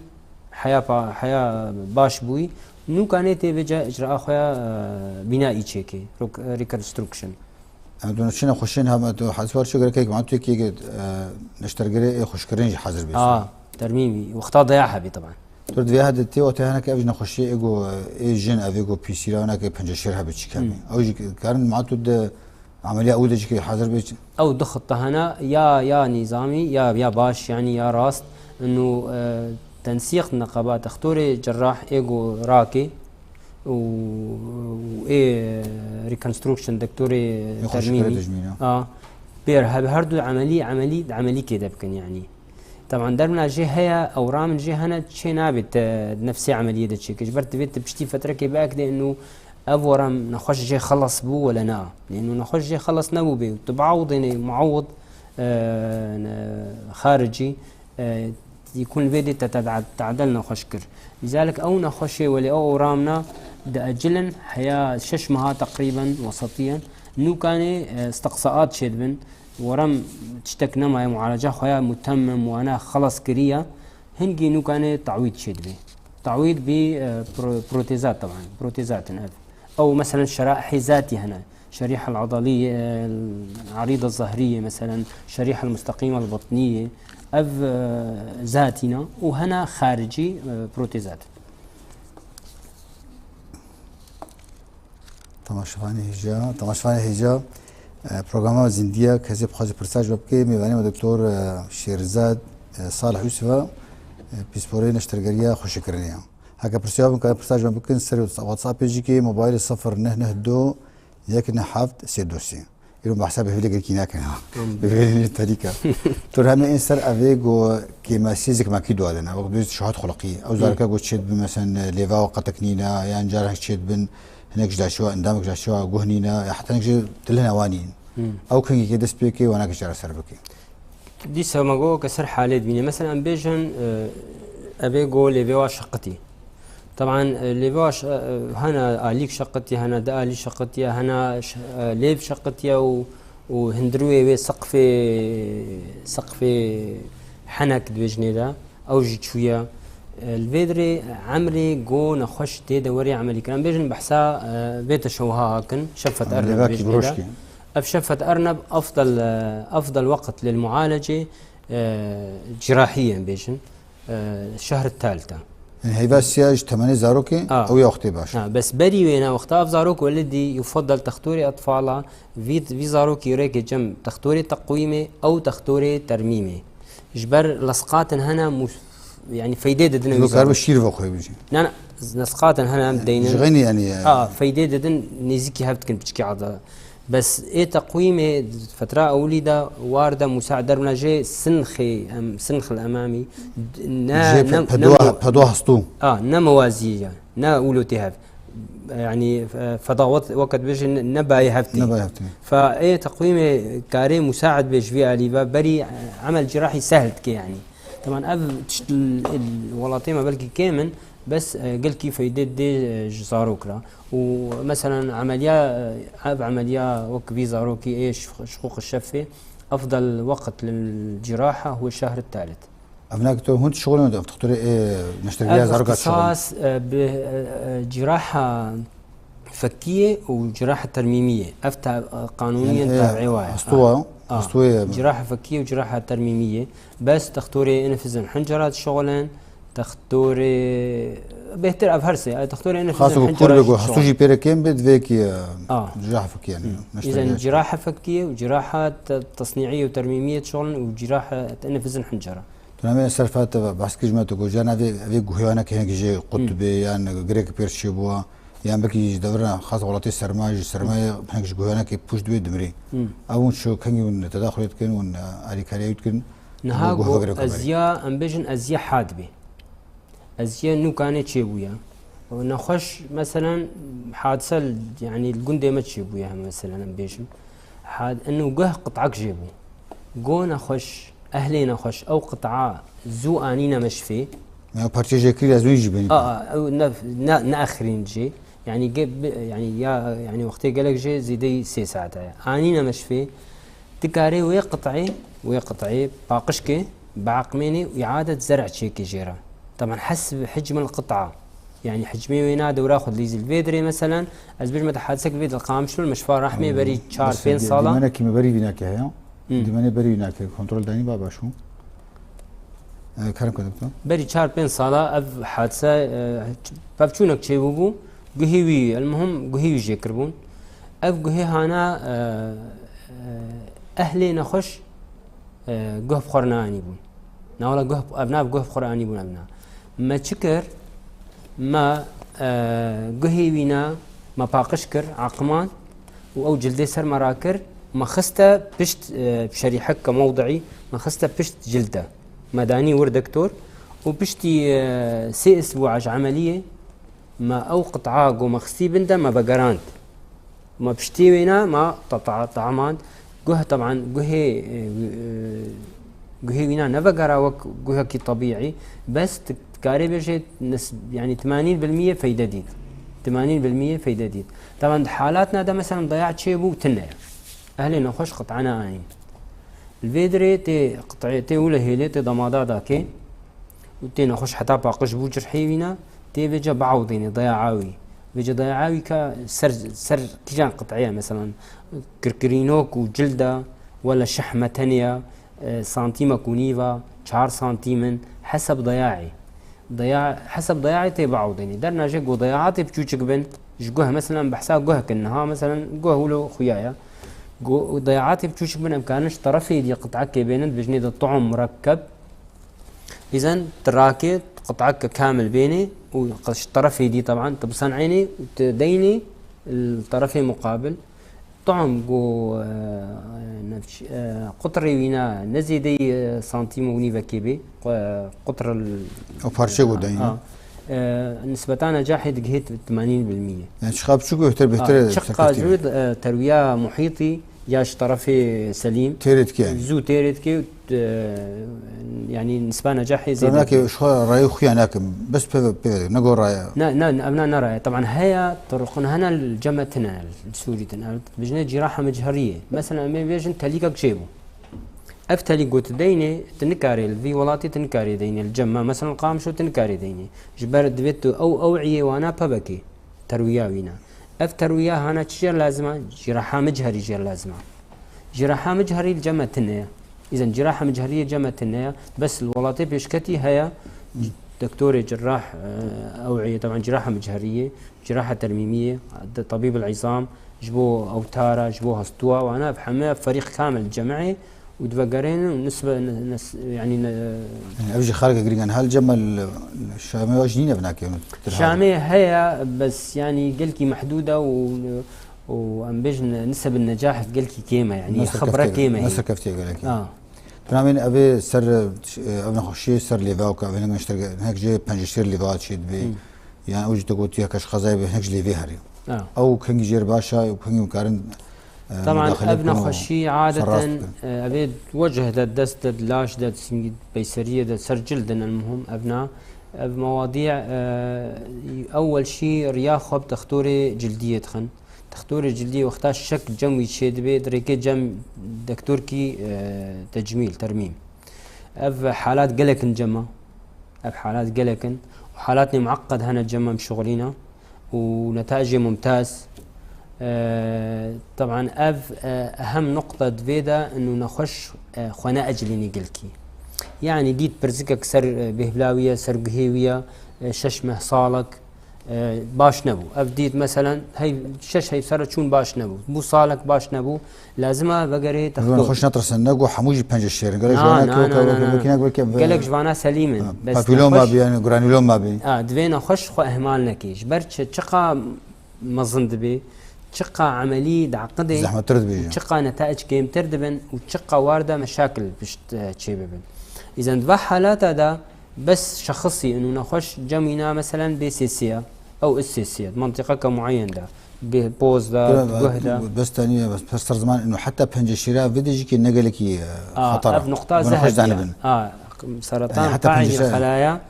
heya pa-, heya baş bûyî. Nûka nê tê vêca icraa xwe ya, e, bînaî çêkê, rok-, reconstruction. Em tu çi nexweşiyên hem tu hezwar çi gerek ma tu yekê, e, neştergirê ê xweşkirin jî hazir bê. A, termîmî. Wexta deya hebî, teban. Tu divê hede tê wate hene ke ev ji nexweşiyê ê go, ê jin, ev ê go pîsîra wina ke penceşêr hebe çi kemî. Ew jî karin ma tu de Emeliya ew de jî hazir bê. Ew du xitta hene, ya, ya nîzamî, ya, ya baş, yanî ya rast. Inu, e, tensîq neqeba, dextorê cerrah ê go rakê û, û ê reconstruction, doktorê termîmî. A, pêr, her, her du emelî, emelî, emelî kê de bikin, yanî. Teban dermna jê heye, ewramên jê hene, çê nabe te nefsê emeliyê de çêke. Ji ber divê tu piştî fetrekê biekdê inu ev weram nexweş jê xelas bû wele na. Lêno nexweş jê xelas nebû bê. Tu biawidênê muawid, e, ne, xaricî, e, yekun vê dê te, te, tadel nexweş kir. Lizalik ew nexweşê welê ew ewramna diecilin heya şeş meha teqrîben wesetiyen. Nûkanê, e, istiqsaat çêdibin. Weram tiştek nemaye, mualeca xwe ya mutemmem wana xelas kiriye, hingî nûkanê tawîd çêdibê. Tawîd bî, e, pro-, protezat teban, protezat in ev. Ew meselen şeraihê zatî hene. Şerîha el-adalî, e, erîda zahrî ye, meselen şerîha el-musteqîma el-batnî ye. Ev, e, zatî ne û hene xaricî, e, protezat. Temaşevanê hêja, temaşevanê hêja, e, programa me zindî ye, kesê bixwaze pirsa ji we bike, mêvanê me Doktor, e, Şêrzad, e, Salih Yusuf e, e, pîsporê neştergeriya xweşikirinê ye. Heke pirsiya bin, ka pirsa ji we bikin, serê WhatsAppê jî kê, mobaylê sifir neh neh du yek neh heft sê du sê. Îro behsa bi hêvî girkî nakin ha. Bi hêvî terîka. Tu hemê ên ser evê go kêmesî zikmakî dua dene. Wek dûz şuhat xulqî. Ew zarika go çêt bin, mesen, lêva we qetek nîne, yan carek çêt bin, hinek ji daşiwa, endamek ji daşiwa guh nîne, ya heta hinek ji dilhine wan nîn. Ew kengî kê dest pê kê, wana kê çareser bike. Dîsa me got ke ser halê dibîne. Mesela em bêjin, e, evê go lêvê wa şeqitî. Teban, e, lêvê wa şe-, e, hene alîk şeqitiye, hene di alî şeqitiye, hene ş-, e, lêv şeqitiye û, û hundirûyê wê seqfê, seqfê henek dibêjinê de, ew jî çûye. E, li vê dirê emrê go nexweş tê de werê emelî kirin. Em bêjin behsa, e, vê teşewha hakin, şefet erneb dibêjinê de. Ev şefet erneb afdal, e, afdal weqt lil mualece, e, cirahiye em bêjin. E, şehr Talta. Yanî heyva siya ji temenê zarokê, ew ya wextê baş. Ha, bes berî wêna wexta ev zarok welidî, yufadal textorê etfala, vî, vî zarokî rêkê cem textorê teqwîmê, ew textorê termîmê. Ji ber lesqatin hene mus-, yanî feydê didin wî zarokê. Karibe şîr ve xwe bijî. Na, na, lesqatin hene em deynin. Ji xeynî yanî. Ha, feydê didin nêzîkî hev dikin piçkî ada. Bes ê teqwîmê fetra ewilî de war de musaid derbna jê sinxê em, sinxil emamî, ne, Jê ne, pe-, ne pedwa, mo-, pedwa hestû. A, ne mewazî ye, ne wilo tê hev. Yanî, e, fedawet weket bêjin ne, ne bayê hev tê. Ne bayê hev tê. Fe ê teqwîmê karê musaid bê ji vî alî ve berî, e, emel cirahî sehl dike yanî. Teman ev tişt l-, l-, welatê me belkî kêm in, bes, e, gelkî feydê dê, e, ji zarok re. Û meselen emeliya, e, ev emeliya wek vî zarokî ê şi-, şiqûq şefê, efdal weqt lil ciraha huwe şehr talit. Ev nak tu hûn şixulin, ev doktorê ê neştergiya zarok a şixulin. Ixtisas, e, bi, e, e, ciraha fekiyê û ciraha termîmiyê. Ev ta-, e, qanûniyên tabi'ê wa ye. Astuwa, astuwê. Ciraha fekiyê û ciraha termîmiyê. Bes dextorê înfizên hincera dişixulin, dextorê, bêhtir ev her sê, dextorê înfizên hincera jî dişixulin. Xas ku kur be ku hestû jî pê re kêm be, divê ki, e, ciraha fekiyê, yanî, neştergiya. Îzen ciraha fekiyê û ciraha te-, tesnîiyê û termîmiyê dişixulin û ciraha înfizên hincera. Tu namê ser fat te behs kir ji me tu got, carna vê, vê guhê wana ke hinek jê qut bê, yan girek pêr çêbûwa, yan belkî ji devira xas welatê serma, ji sermayê hinek ji guhê wana ke pûç dibê dimirê. Ew hûn çi kengî hûn tedaxulê dikin, hûn alîkariyê wî dikin? Niha got ez ya, em bêjin ez ya had bê. Ez ya nûkanê çêbûye. Nexweş, meselen, hadise, yanî li gundê me çêbûye, hem meselen em bêjin. Had-, inu guh qit'ek jê bû. Go nexweş, ehlê nexweş, ew qit'a zû anîne meşfê. Ya parçe jê kirî ez wî jî bênî. A, a, ew ne, ne, ne exirîn jê. Yanî ge-, bi-, yanî ya, yanî wextê gelek jê zêdeyî sê saet heye. Anîne meşfê, dikarê wê qit'ê, wê qit'ê paqij ke, biaqmênê û îadet zer'ê çêke jê re. Teban hesb hicmil qit'a. Yani hicmê wê na dewra xwe dilîzî. Li vê dirê meselen, ez bêjim te hadisek li vê dil Qamişlo, li Meşfa Rehmê berî çar pênc sala. Dîmenekî me berî vînakê heye. Hmm. Dîmenê berî vînakê kontrol danî ba baş bû. E, kerem kir doktor. Berî çar pênc sala ev hadise, e, pevçûnek çêbûbû. Guhê wî, elmuhim guhê wî jê kiribûn. Ev guhê hana, e, e, ehlê nexweş, e, guh bi xwe re neanîbûn. Na wela guh, ev nav guh bi xwe re anîbûn ev na. Me çi kir? Me, e, guhê wî na me paqij kir, aqimand û ew cildê ser me rakir, me xiste pişt, e, şerîheke mewdiî, me xiste pişt cilde. Me danî wir doktor û piştî, e, sê isbûa ji emeliyê me ew qit'a ku me xistî bin de me vegerand. Me piştî wêna me ta-, ta-, tamand. Guh, teban, guhê, e, e, guhê wîna nevegera wek guhekî tebîî. Bes tu, tu karê bêjê nis-, yanî temanîn bil miyê feyde dît. Temanîn bil miyê feyde dît. Teban di halatna de, meselen, deya çêbû tune ye. Ehlê nexweş qit'a neanîn. Li vê dirê tê qit'ê, tê wile hêlê, tê damada dakê û tê nexweş heta paqij bû cirhê wîna, tê vêca biewdênê deya awî. Vêca deya awî ka ser, ser kîjan qit'ê ye, meselen, kirkirînok û cilda, wela şehme tenê ya, e, santîmek û nîva, çar santîm in, hesab deyayê. Deya, hesab deyayê tê biewdênê. Derna jê ku deyaatê biçûçik bin, ji guh, meselen, behsa guh kin niha, meselen, guh wilo xuya ye. Ku deyaatê biçûçik bin, em karin ji terefê dî qit'ekê bênin, dibêjinê de tu'm murekkeb. Îzen tu rakê qit'eke kamil bênê û qi-, ji terefê dî, teban, tu bisen'ênê û tu deynê li terefê muqabil. Tom ku, e, nefş-, e, qutrê wîna ne zêdeyî, e, santîm û nîvekê bê. Qu-, qutr l-, Ew parçe ku dayîn. A, e, nisbeta necahê digihê temanîn bil mî ye. Yani çiqa biçûk bêhtir, bêhtir A, e, çiqa serkeftiye. Zû, e, terwiya muhîtî ya ji terefê Selîm Têrê dike yani. Zû têrê dike û, e, yani nisba necahê zêde. Nake, ji xwe rayê xuya nakim. Bes peve, peve, ne go raya. Ne, ne, ne, evna ne raya. Teban heya, turuqun hene li cem me tine, li Sûrî tine. Bijne cîraha michariyê. Mesela, em ê bêjin telîkek çêbû. Ev telîk ku tu deynê, tu nikarê li vî welatê tu nikarê deynê. Li cem me, mesela, Qamişlo tu nikarê deynê. Ji ber divê tu ew, ew ewiyê wana pebekê. Terwiya wîna. Ev terwiya hana çi jê lazim e? Cîraha micharî jê lazim e. Cîraha micharî li cem me tine ye. Îzen cîraha michariyê cem me tine ye. Bes li welatê pêşketî heye. Doktorê cîrah, e, ewiyê, teban cîraha michariyê. Ciraha termîmiyê, de-, tebîb el-îzam, ji bo ewtara, ji bo hestûa, wana ev heme ferîq kamil cem'ê û divegerên û nisbe, nis-, yani ne- Yani ev jî xaleke girîng e. Hal cem el Şamê wa jî nîne binakê min. Şamê heye, bes yani gelkî mehdûd e û, û em bêjin niseb el-necah gelkî kêm e, yani xibra kêm e. Ne serkeftiye gelekî. A. Binamên evê ser, e, ev nexweşiyê ser lêva û ka evê ne geniştir, hinek jê penceşêr lêva çê dibê. Hmm. Yani ew jî te gotiye ke ji qezayê be, hinek ji lêvê herî. Ha. Ew kengî jêr baş e, ew kengî karin, e, Teban, mudaxile ev bikin û nexweşî adeten, serrast bikin. E, evê wecih de, dest de, laş de, singî peyseriyê de, ser cildin el muhim evna. Ev mewadî, e, ewwel şî riya xwe bi dextorê cildiyê dixin. Dextorê cildiyê wexta şek cem wî çê dibê, di rêkê cem dektorkî, e, tecmîl, termîm. Ev halat gelek in cema. Ev halat gelek in. Û halatnê mueqqed hene cema em şixulîna. Û netacê mumtaz. E, teban ev, e, ehem nuqta divê de inu nexweş, e, xwe ne ecilînî gilkî. Yani dît pirzikek ser, e, bêhbla wî ye, ser guhê wî ye, e, şeş meh salek, e, baş nebû. Ev dît, meselen, hey, şeş heyv sere çûn baş nebû. Bû salek baş nebû. Lazim e vegerê Hûn texto. Xweş netirsin, ne ku hemû jî pence şêrin. Gelek Na, jwana na, ke na, ke na, na, na. Wekî nek wekî Gelek ji vana selîm in. Ha, Bes papîlon nexweş mabî, yani granulon mabî. A, divê nexweş xwe ihmal nekê. Ji ber çi, çiqa mezin dibê, çiqa emelî diaqidê, Zehmettir dibê jî. Çiqa netaic kêmtir dibin û çiqa war de meşakil pişt, e, çê bibin. Îzen di va halata de Bes şexisî û nexweş cem wîna, meselen, bê sêsê ye, ew is sêsê ye, di mentiqeke mueyen de, bê poz de, Bira, di guh de. Bes tenî ye, bes, bes ser ziman, ino heta pence şêra vê de jî ke ne gelekî, e, A, xeter e. Ev nuqta Bo nexweş zehebî ye. Zanibin. A, seratan Yani heta qaîdî pence şêra xelaya,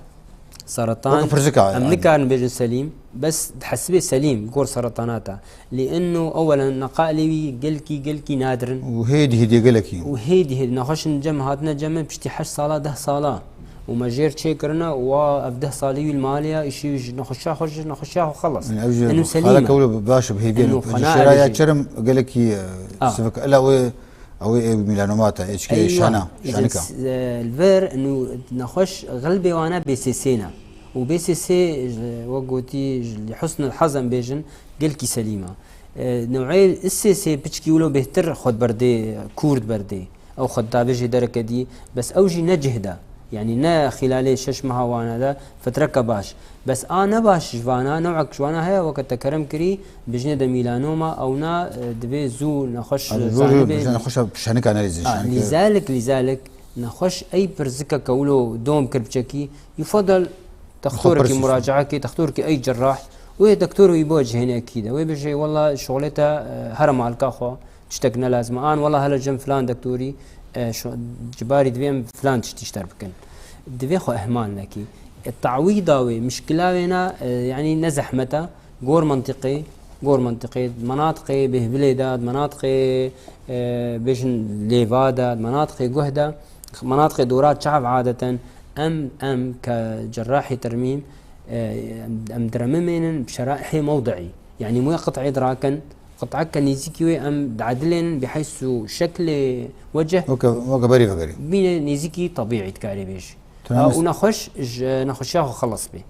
seratan, Weke pirzika, em yani. Nikarin bêjin selîm, bes di hesibê selîm, gor seretanata. Lîenno ewelen neqalê wî gelkî, gelkî nadir in. Û hêdî hêdî gelekî. Û hêdî hêdî nexweşin cem hatine cem me piştî heşt sala, deh sala. û me jêr çêkirine û wa ev deh salî wî li malê ya, îşî wî ji nexweşiya xwe, ji nexweşiya xwe xelas. Yani ev ji Eno selîm xaleke e. Wilo baş bi hêviyê Eno ne. Ji xana şêra ya ev jê. Çerm gelekî, e, Ha. Sivik ela wê, ew ê melanoma te, ê çikê Eywa. Şana, Ji şanika. s-, e, li vir eno nexweş xelbê wana B S S ne. Û B S S ji, wek gotî, ji li husn el haz em bêjin, gelkî selîm e. E, neweyê S S piçkî wilo bêhtir xwe diberdê, kûr diberdê. Ew xwe didabê jê dereke dî, bes ew jî ne cih de. Yanî ne xîlalê şeş meha wana de fitreke baş. Bes a ne baş ji vana, newek ji vana heye, weke te kerem kirî, bijnê de mîlanoma, ew na, e, divê zû nexweş Abi, zor, zor, zanibê. Bijnê nexweşa şenika nerêzin, Ha, şenika. Lîzalik, lîzalik, nexweş ey pirzikeke wilo dom kir biçekî, yufadel textorekî Xwe pirs muracae kê, textorekî ey cerrah, wê doktor wî bo cihêne ekî de. Wê bêje, "Wela şixulê te, e, here malka xwe." Tiştek ne lazim e. An wela hele cem filan doktorî, e, şo-, cibarî divê em filan tiştî ji te re bikin. Divê xwe ihmal nekî. E, tawîda wê, mişkila wê ne, e, yanî ne zehmet e. Gor mentiqê, gor mentiqê, di menatiqê bêhvilê de, di menatiqê, e, bêjin lêva de, di menatiqê guh de, menatiqê dora çav adeten em, em ke cerrahê termîm, e, em, em diremimênin bi şeraihê mewdiî. Yanî wê qit'ê dirakin, qit'eke nêzîkî wê em diedilên bi heysu şeklê wecih Weke, weke berî vegerî. bîne nêzîkî tebîî dikarê bêjî. Tu Ha, nexweş- û nexweş ji nexweşiya xwe xelas bê.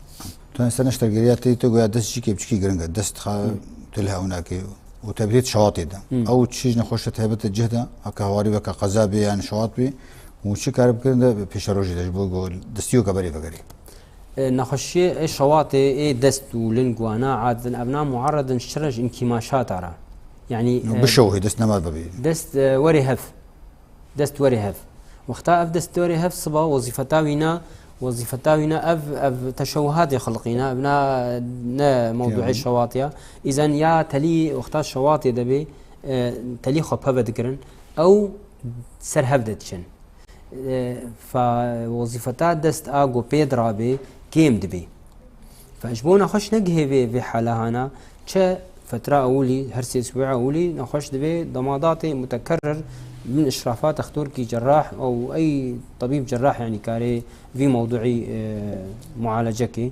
Tu nexweş neştergeriya te, tu goya dest jî kê biçikî giring e. Dest xa Hı. tu li hewnakê û te bidêt şewatê de. Hı. Ew çi ji nexweşa taybet e cih de, heke hawarî weke qeza bê yan şewat bê û çi kare bikirin de pêşerojê de ji bo go destî weke berî vegerî. E, nexweşiyê ê şewatê ê dest û ling wana adin evna muarredin ji çi re ji inkîmaşata re. Yanî, No, e, bişewihê dest nema bibî. Dest, e, werê hev. Dest werê hev. Wexta ev dest werê hev siba wezîfeta wî ne, wezîfeta wî ne ev, ev teşewuhatê xilqîne, ev na, ne mewduê Yanî. şewatiya. Îzen ya telî wexta şewatê de bê, e, telî xwe peve dikirin. Ew ser hev de diçin. E, fa wezîfeta dest a go pê dirabê kêm dibê. Fa ji bo nexweş negihê vê, vê hala hana, çe fetra ewilî, her sê sibûya ewilî nexweş divê demadatê mutekerrir bin işrafa textorkî cerrah ew ey tebîb cerrah, yanî karê vî mewduî, e, mualecekê.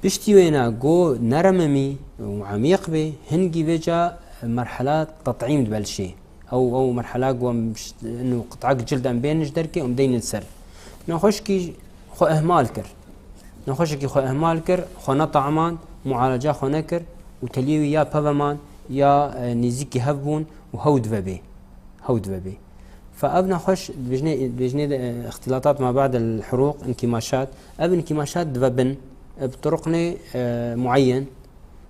Piştî wêna go neremimî û emîq bê, hingî vêca merhela tet'îm dibelşê. Ew, ew merhela ku em ş-, inu qit'ek cild em bênin ji derkê, em deynin ser. Nexweşkî xwe ihmal kir. Nexweşekî xwe ihmal kir, xwe netamand, mualeca xwe nekir û teliyê wî ya peve man, ya, e, nêzîkî hev bûn û hew dive bê. Hew dive bê. Fe ev nexweş, dibêjinê, dibêjinê de, e, ixtilatat ma ba'del hurûq, inkîmaşat. Ev inkîmaşat dive bin, e, bi turuqnê, e, muayyen,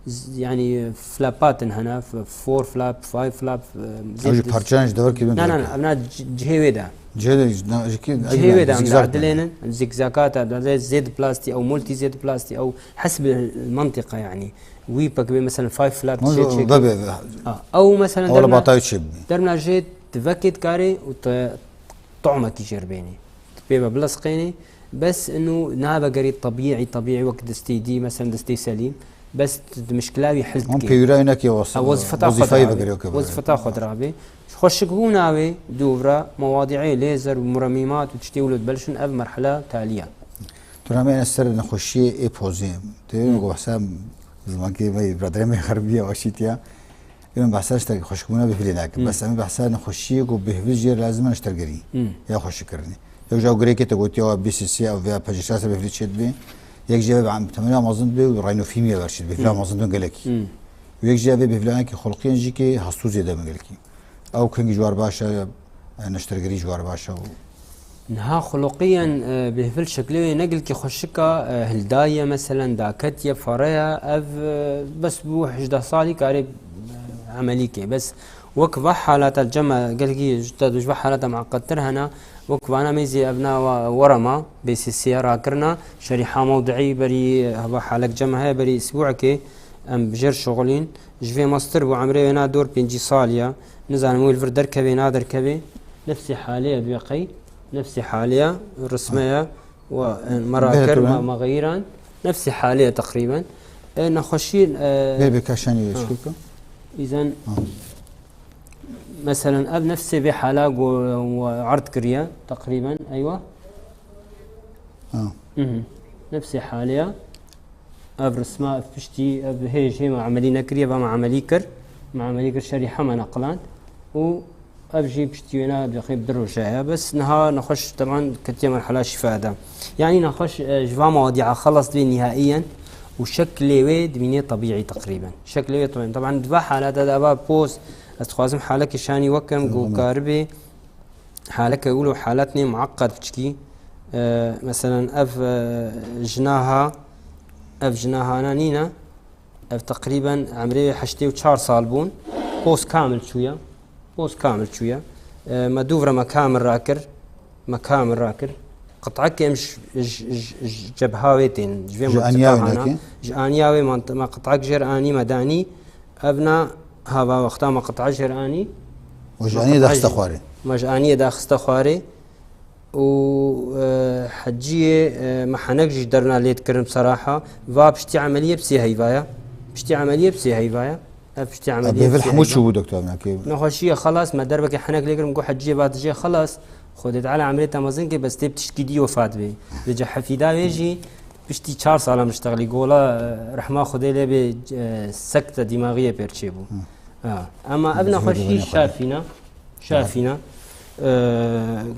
Z-, yanî flapat in hene, f-, four flap, five flap, e, Ew jî zêd-, parçeyan ji deverkî bin Na, na, na, diverkî. Evna c-, cihê wê de. Cihê de, na, ji kî, Cihê wê de, em zîgzag diedilênin, zîgzakata, diedilê zêd plastî ew multî zêd plastî ew hesbi mentiqa yanî. Wî pek bê, meselen, five flap Hûn şey çêkî. Bebe, Ha, ew, meselen, Ew dermna, batayî çê bibî. Dermna jê divekê dikarê û te tomekî jêr bênî. Pê ve bilesqênî. Bes inu navegerî tebîî, tebîî wek destê dî, meselen destê selîm. Bes di mişkila wî hil Hûn dike. Pêwîra wî nekê wes-, Ha, wezîfeta xwe wezîfeyê dirabê. Vegerî, weke Wezîfeta xwe dirabê. Xweşikbûna wê dûvra, mewadîê lêzer û muremîmat û tiştê wilo dibelşin ev merhela taliya. Tu nameyene ser nexweşiyê ê pozê. Tê Hı. ku behsa zimankê me yê biraderê me xerbiye, aşîtiya. Em behsa ji te xweşikbûna bêhvilê nakin. Hmm. Bes em behsa nexweşiyê ku bêhvil jê lazim e neştergerî Hmm. ya xweşikkirinê. Ew ji ew girêkê te gotiya wa B C C ew vêya pejîşa ser bêhvilî çê dibê. Yek jî ev em temela mezin dibê û raynofiya ber çê dibê. Bêhvila Hmm. mezin dibin gelekî. Hmm. Û yek jî ev bêhvilanekî xulqî yên jî kê hestûzê de bin gelekî. Ew kengî ji war baş e, e, neştergerî ji war baş e û Niha xuluqiyen, e, bêhvil şeklê wê ne gelkî xweşik e, e, hildaye, meselen, daketiye, fareya, ev, e, bes bû hejdeh salî karê, e, emelî kê. Bes wek va halata cema gelkî ji te ji va halata mueqqettir hene, wek vana mêzî ev na wa-, werema, B C C ya rakirina, şerîha mewdiî berî, e, va halek cema heye berî isbûekê, em bi jêr şixulîn. Ji vê mastir bû, emrê wê na dor pêncî salî ya. Nizanim wê li vir derkevê, naderkevê. Nefsê halê ye, divê qey. Nefsê halê ye, risme ye. Wa, e, me Bê, rakir, tu me, ben. me xeyiran. Nefsê halê ye teqrîben. E, nexweşî, e, Bê, bê, kaşanî Ha. çikûka. Îzen, Ha. meselen, ev nefsê vê hala go, we erd kiriye, teqrîben, eywa. Ha. Mhm. Nefsê haliya. Ev risma, ev piştî, ev hêj hê me emelî nekiriye, va me emelî kir. Me emelî kir, şerî heme neqiland. Û ev jî piştî wêna dixê bi du roja heye. Bes niha nexweş teban ketiye merhela şîfa de. Yanî nexweş, e, ji va mewadiya xelas dibê nihaiyen û şeklê wê dimînê tebîî teqrîben. Şeklê wê teban. Teban di va halata de eva poz, ez dixwazim halekê şanî wekim, ku Tamam. karibê haleke wilo halatnê muaqqed piçkî. E, meselen ev, e, jinaha, ev jinahana nîne. Ev teqrîben emrê heştê û çar sal bûn. Poz kamil çûye. Poz kamil çûye. E, me dûvre me kamil rakir. Me kamil rakir. Qit'ek em ji, ji, ji, ji cebha wê tên. Ji vê Ji aniya wê mintîqahana. Nekê? Ji aniya wê mant-, me qit'ek jêr anî me danî. Ev na hava wexta me qit'e jêr anî. Û ji Me anî qit'e daxiste jê-, xwarê. Me ji aniyê daxiste xwarê. Û, e, heciyê, e, me henek jî derna lê dikirin, bi seraha. Va piştî emeliyê bi sê heyva ye. Piştî emeliyê bi sê heyva ye. Ev piştî emeliyê bi Bêvil sê hemû heyva. Çûbû doktor, nakê. Nexweşiyê xelas, me derbekê henek lê kirin, got heciyê va dijê xelas. Xwedê Teala emrê te mezin ke, bes tê bi tiştkî dî wefat bê. Li cehefîda wê jî piştî çar sala min ştexlî gola, e, rehma Xwedê lê bê, e, sekte dîmaxiyê pêr çêbû. Hı. Ha. Ama ev Hı. nexweşî Hı. şafîna. Şafîna, e,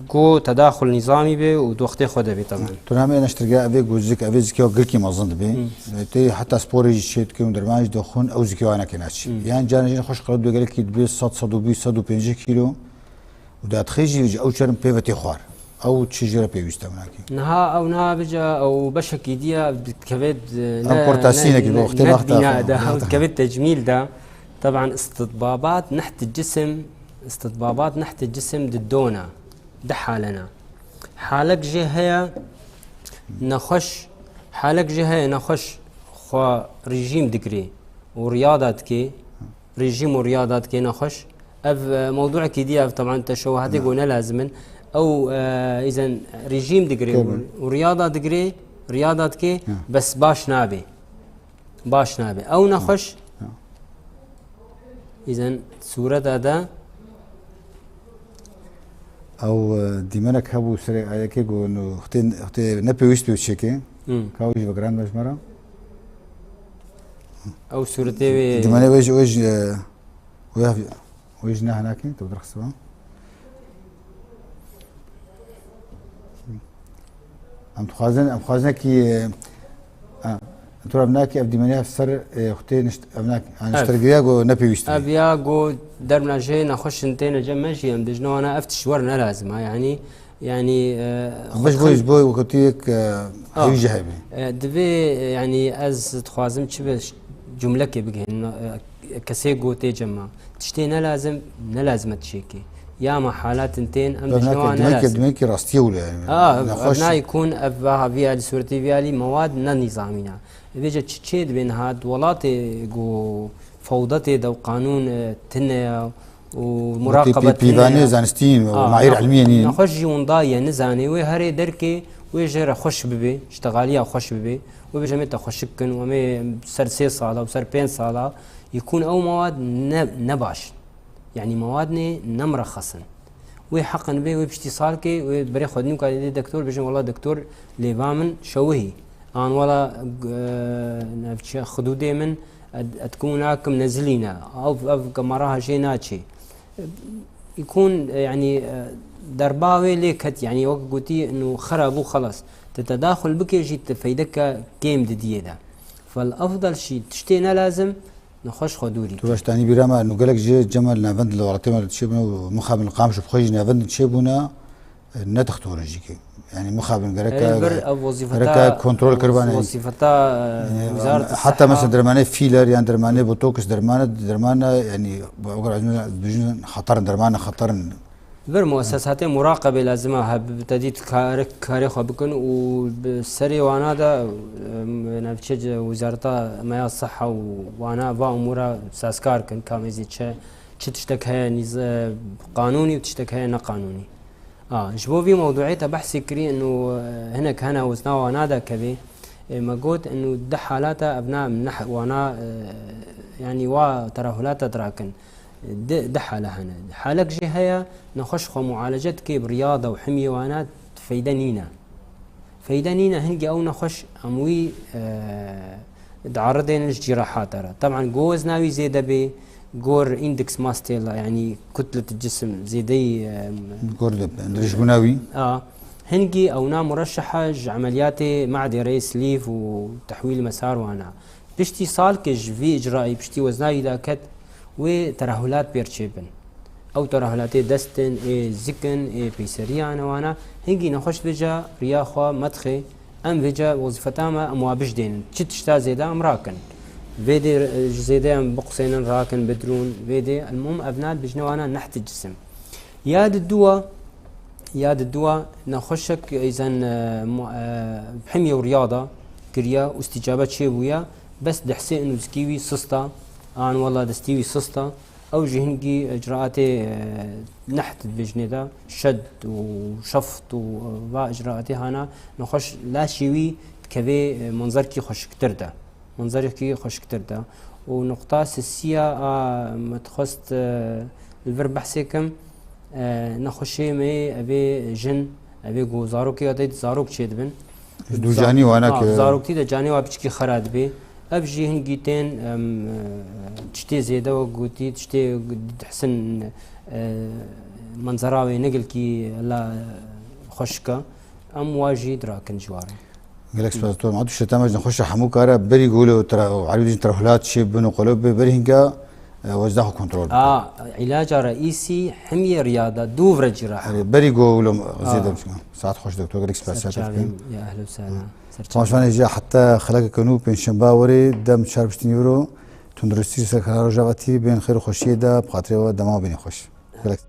ku tedaxul nîzamî be û di wextê xwe de be, taban. Tu namê neştirge evê ku zik, evê zikê girkî mezin dibe. Hmm. Tê heta sporê jî çê dike û derman jî dixwin, ew zikê wan neke naçî. Hmm. Yan carên jî xweş qirib dû gelekî dibe sed, sed û bîst, sed û pêncî kîlo. Û datixê jî ji ew çerin pê ve tê xwar. Ew çi jê re pêwîst e minakî? Niha ew nabêje, ew beşekî diye dikeve, Ew ne, portasînekî ne, bi wextê ne wexta bîna de, ew dikeve tecmîl de. Taban istitbabat nehti cisim, istitbabat nehti cisim di dona, di halena. Halek jê heye nexweş, halek jê heye nexweş xwe rejîm digirê û riyada dike, rejîm û riyada dike nexweş. Ev, e, mewduekî diye, ev taban teşewahatê Ne. ku ne lazim in. Ew, e, îzen rejîm digirê û, Tabii. û riyada digirê, riyada dike, Ya. bes baş nabe. Baş nabe. Ew nexweş. Ha. Îzen sûreta de. Ew, e, dîmenek hebû serê ayekê ku nu xitê, xitê ne pêwîst pê çêkê. Hmm. Ka wî ji vegiran me ji me re. Ew sûretê wê. Dîmenê wê ji, wê ji, e, wê hev-, wê ji ne henakê, tu dirxist ba. Em dixwazin, em dixwazin ki, e, e, tu ev nakî ev dîmeniya ser, e, xutê nişt-, ev nakî, yani Ev. niştergiriya ku ne pêwîst Ev be. ya ku dermna jê nexweşin têne cem me jî em dijne wana ev tişt wer ne lazim ha, yani, yani, e, Em xwe beş boy, dixin boy wekî yek, e, Ah. hewî jî hebe. E, divê, e, yani ez dixwazim çi be ş-, cumlekê bigihînim, e, kesê ku tê cem me. Tiştê ne lazim, ne lazim e tişekê. Ya me halatin tên, em Ev dijne nake wan ne demekî, lazim. demekî rastiye wile yani. Ha, Nexweş. ev nayê kun, ev vaha vî alî, sûretê vî alî, mewad ne nîzamî ne. Vêce çi çê dibê niha di welatê ku fewda tê de û qanûn, e, tine ye û Wekî muraqebe pî-, tine pîvanê ye. zanistî û Ha, mayîr nex-, elmiyê nîn. nexweş jî winda ye, nizanê wê herê derkê, wê jê re xweş bibe, ştexaliya xweş bibe. Wê bêje, em ê te xweşik kin û em ê ser sê sala û ser pênc sala yekûn ew mewad ne, ne baş in. Yanî mewad nê ne mirexes in. Wê heqin bê, wê piştî salkê, wê berê xwe dinûka dê doktor, bêjin, wela doktor, lêva min şewihî. An wela, e, navçe xidûdê min, ed-, edkum nakim nezilîne. Ev, ev gemaraha jê naçê. Yekûn, e, yanî, e, derba wê lê ket, yanî wek gotî, nû xera bû, xelas. Te tedaxul bike jî, te feydeke kêm didiyê de. Fel efdal şî, tiştê ne lazim, nexweş xwe dûrî Tu ke. beştanî bîra me, nû gelek jê cem me li navend li welatê me li çê bûne û mixabin li Qamişlo bi xwe jî navend çê bûne, e, ne dixtorin jî ke. Yanî mixabin gereke, Ê, bir ev wezîfeta, gereke kontrol kiribane. wezîfeta, e, Yanî, wezareta heta siha. mesela dermanê fîler yan dermanê botoks, dermane, dermane, yanî, bu kadar dibêjin xeter in, dermane xeter in. Vir muessesatê muraqebê lazim e, heb-, tedî karê, karê xwe bikin û bi serê wana de, em, navçe ce wezareta me ya siha û wana va umûra sazkar kin, kamê zî çi, çi tiştek heye nîz-, e, qanûnî û tiştek heye ne qanûnî. A, ji bo vî mewduê te behsê kirî, inu, e, hinek hene wezna wana de kevê, e, me got, inu di halata ev na, em neh-, wana, e, yanî wa terehulata dirakin. Di, di hala hene. Halek jî heye, nexweş xwe mualece dike bi riyada û himiyê wana feyde nîne. Feyde nîne, hingî ew nexweş em wî, e, diaridên ji cîrahata re. Teban go wezna wî zêde bê, gor index mast têla, yanî kutlet cisim zêdeyî, e, Gor de dirêjbûna wî. A, hingî ewna mureşeha ji emeliyatê me'dê re yê slîv û tehwîl mesar wana. Piştî salkê ji vî icraî, piştî wezna wî daket, wê terehûlat pêr çêbin. Ew terehûlatê dest in, ê zik in, ê peyseriyan e wana. Hingî nexweş vêca riya xwe medxê, em vêca wezîfeta me em wa bijdênin. Çi tişta zêde em rakin. Vê dê, e, ji zêde em biqusênin, rakin, bidrûn, vê dê. Elmûm evna dibêjne wana nehti cisim. Ya di dua, ya di dua nexweşek, e, îzen, e, mu-, e, himye û riyada kiriya û îstîcabe çêbûya, bes dehsê in û zikî wî sista, an wela destî wî sista. Ew jî hingî icraatê, e, neht dibêjinê de, şed û şeft û, e, va icraatê hana nexweş laşê wî dikevê, e, manzerkî xweşiktir de. Manzerekî xweşiktir de. Û nuqta sisiya a me dixwest, e, li vir behsê kim, e, nexweşê me yê evê jin, evê ku zarokê ya tê zarok çêdibin. Ji dû canî wana Ha, ki zaroktî de canê wa piçkî xera dibê. Ev jî hingî tên, em, e, tiştê zêde wek gotî, tiştê dihsin, e, menzera wê ne gelkî la xweşik e. Em wa jî dirakin ji warê. Gelek spas to. Ma tu şeta me ji nexweşa hemû kare berî golo tra, erî dijî terehûlat çê bin û qolo bê berî hinga, e, wezna xwe kontrol bike. A, îlaca reîsî himyê riyada dûv re cîraha. Erê, berî golo zêde biçin. Saet xweş doktor, gelek spas. Serçavê, ya ehlen û sehlen. Serçavê. Temaşevanê jî heta xelekeke nû pêncşemba werê dem çar piştî nîvro tunduristî ser Kanala Rojava T V bên xêr û xweşiyê de bi xatirê we dema bînî xweş. Gelek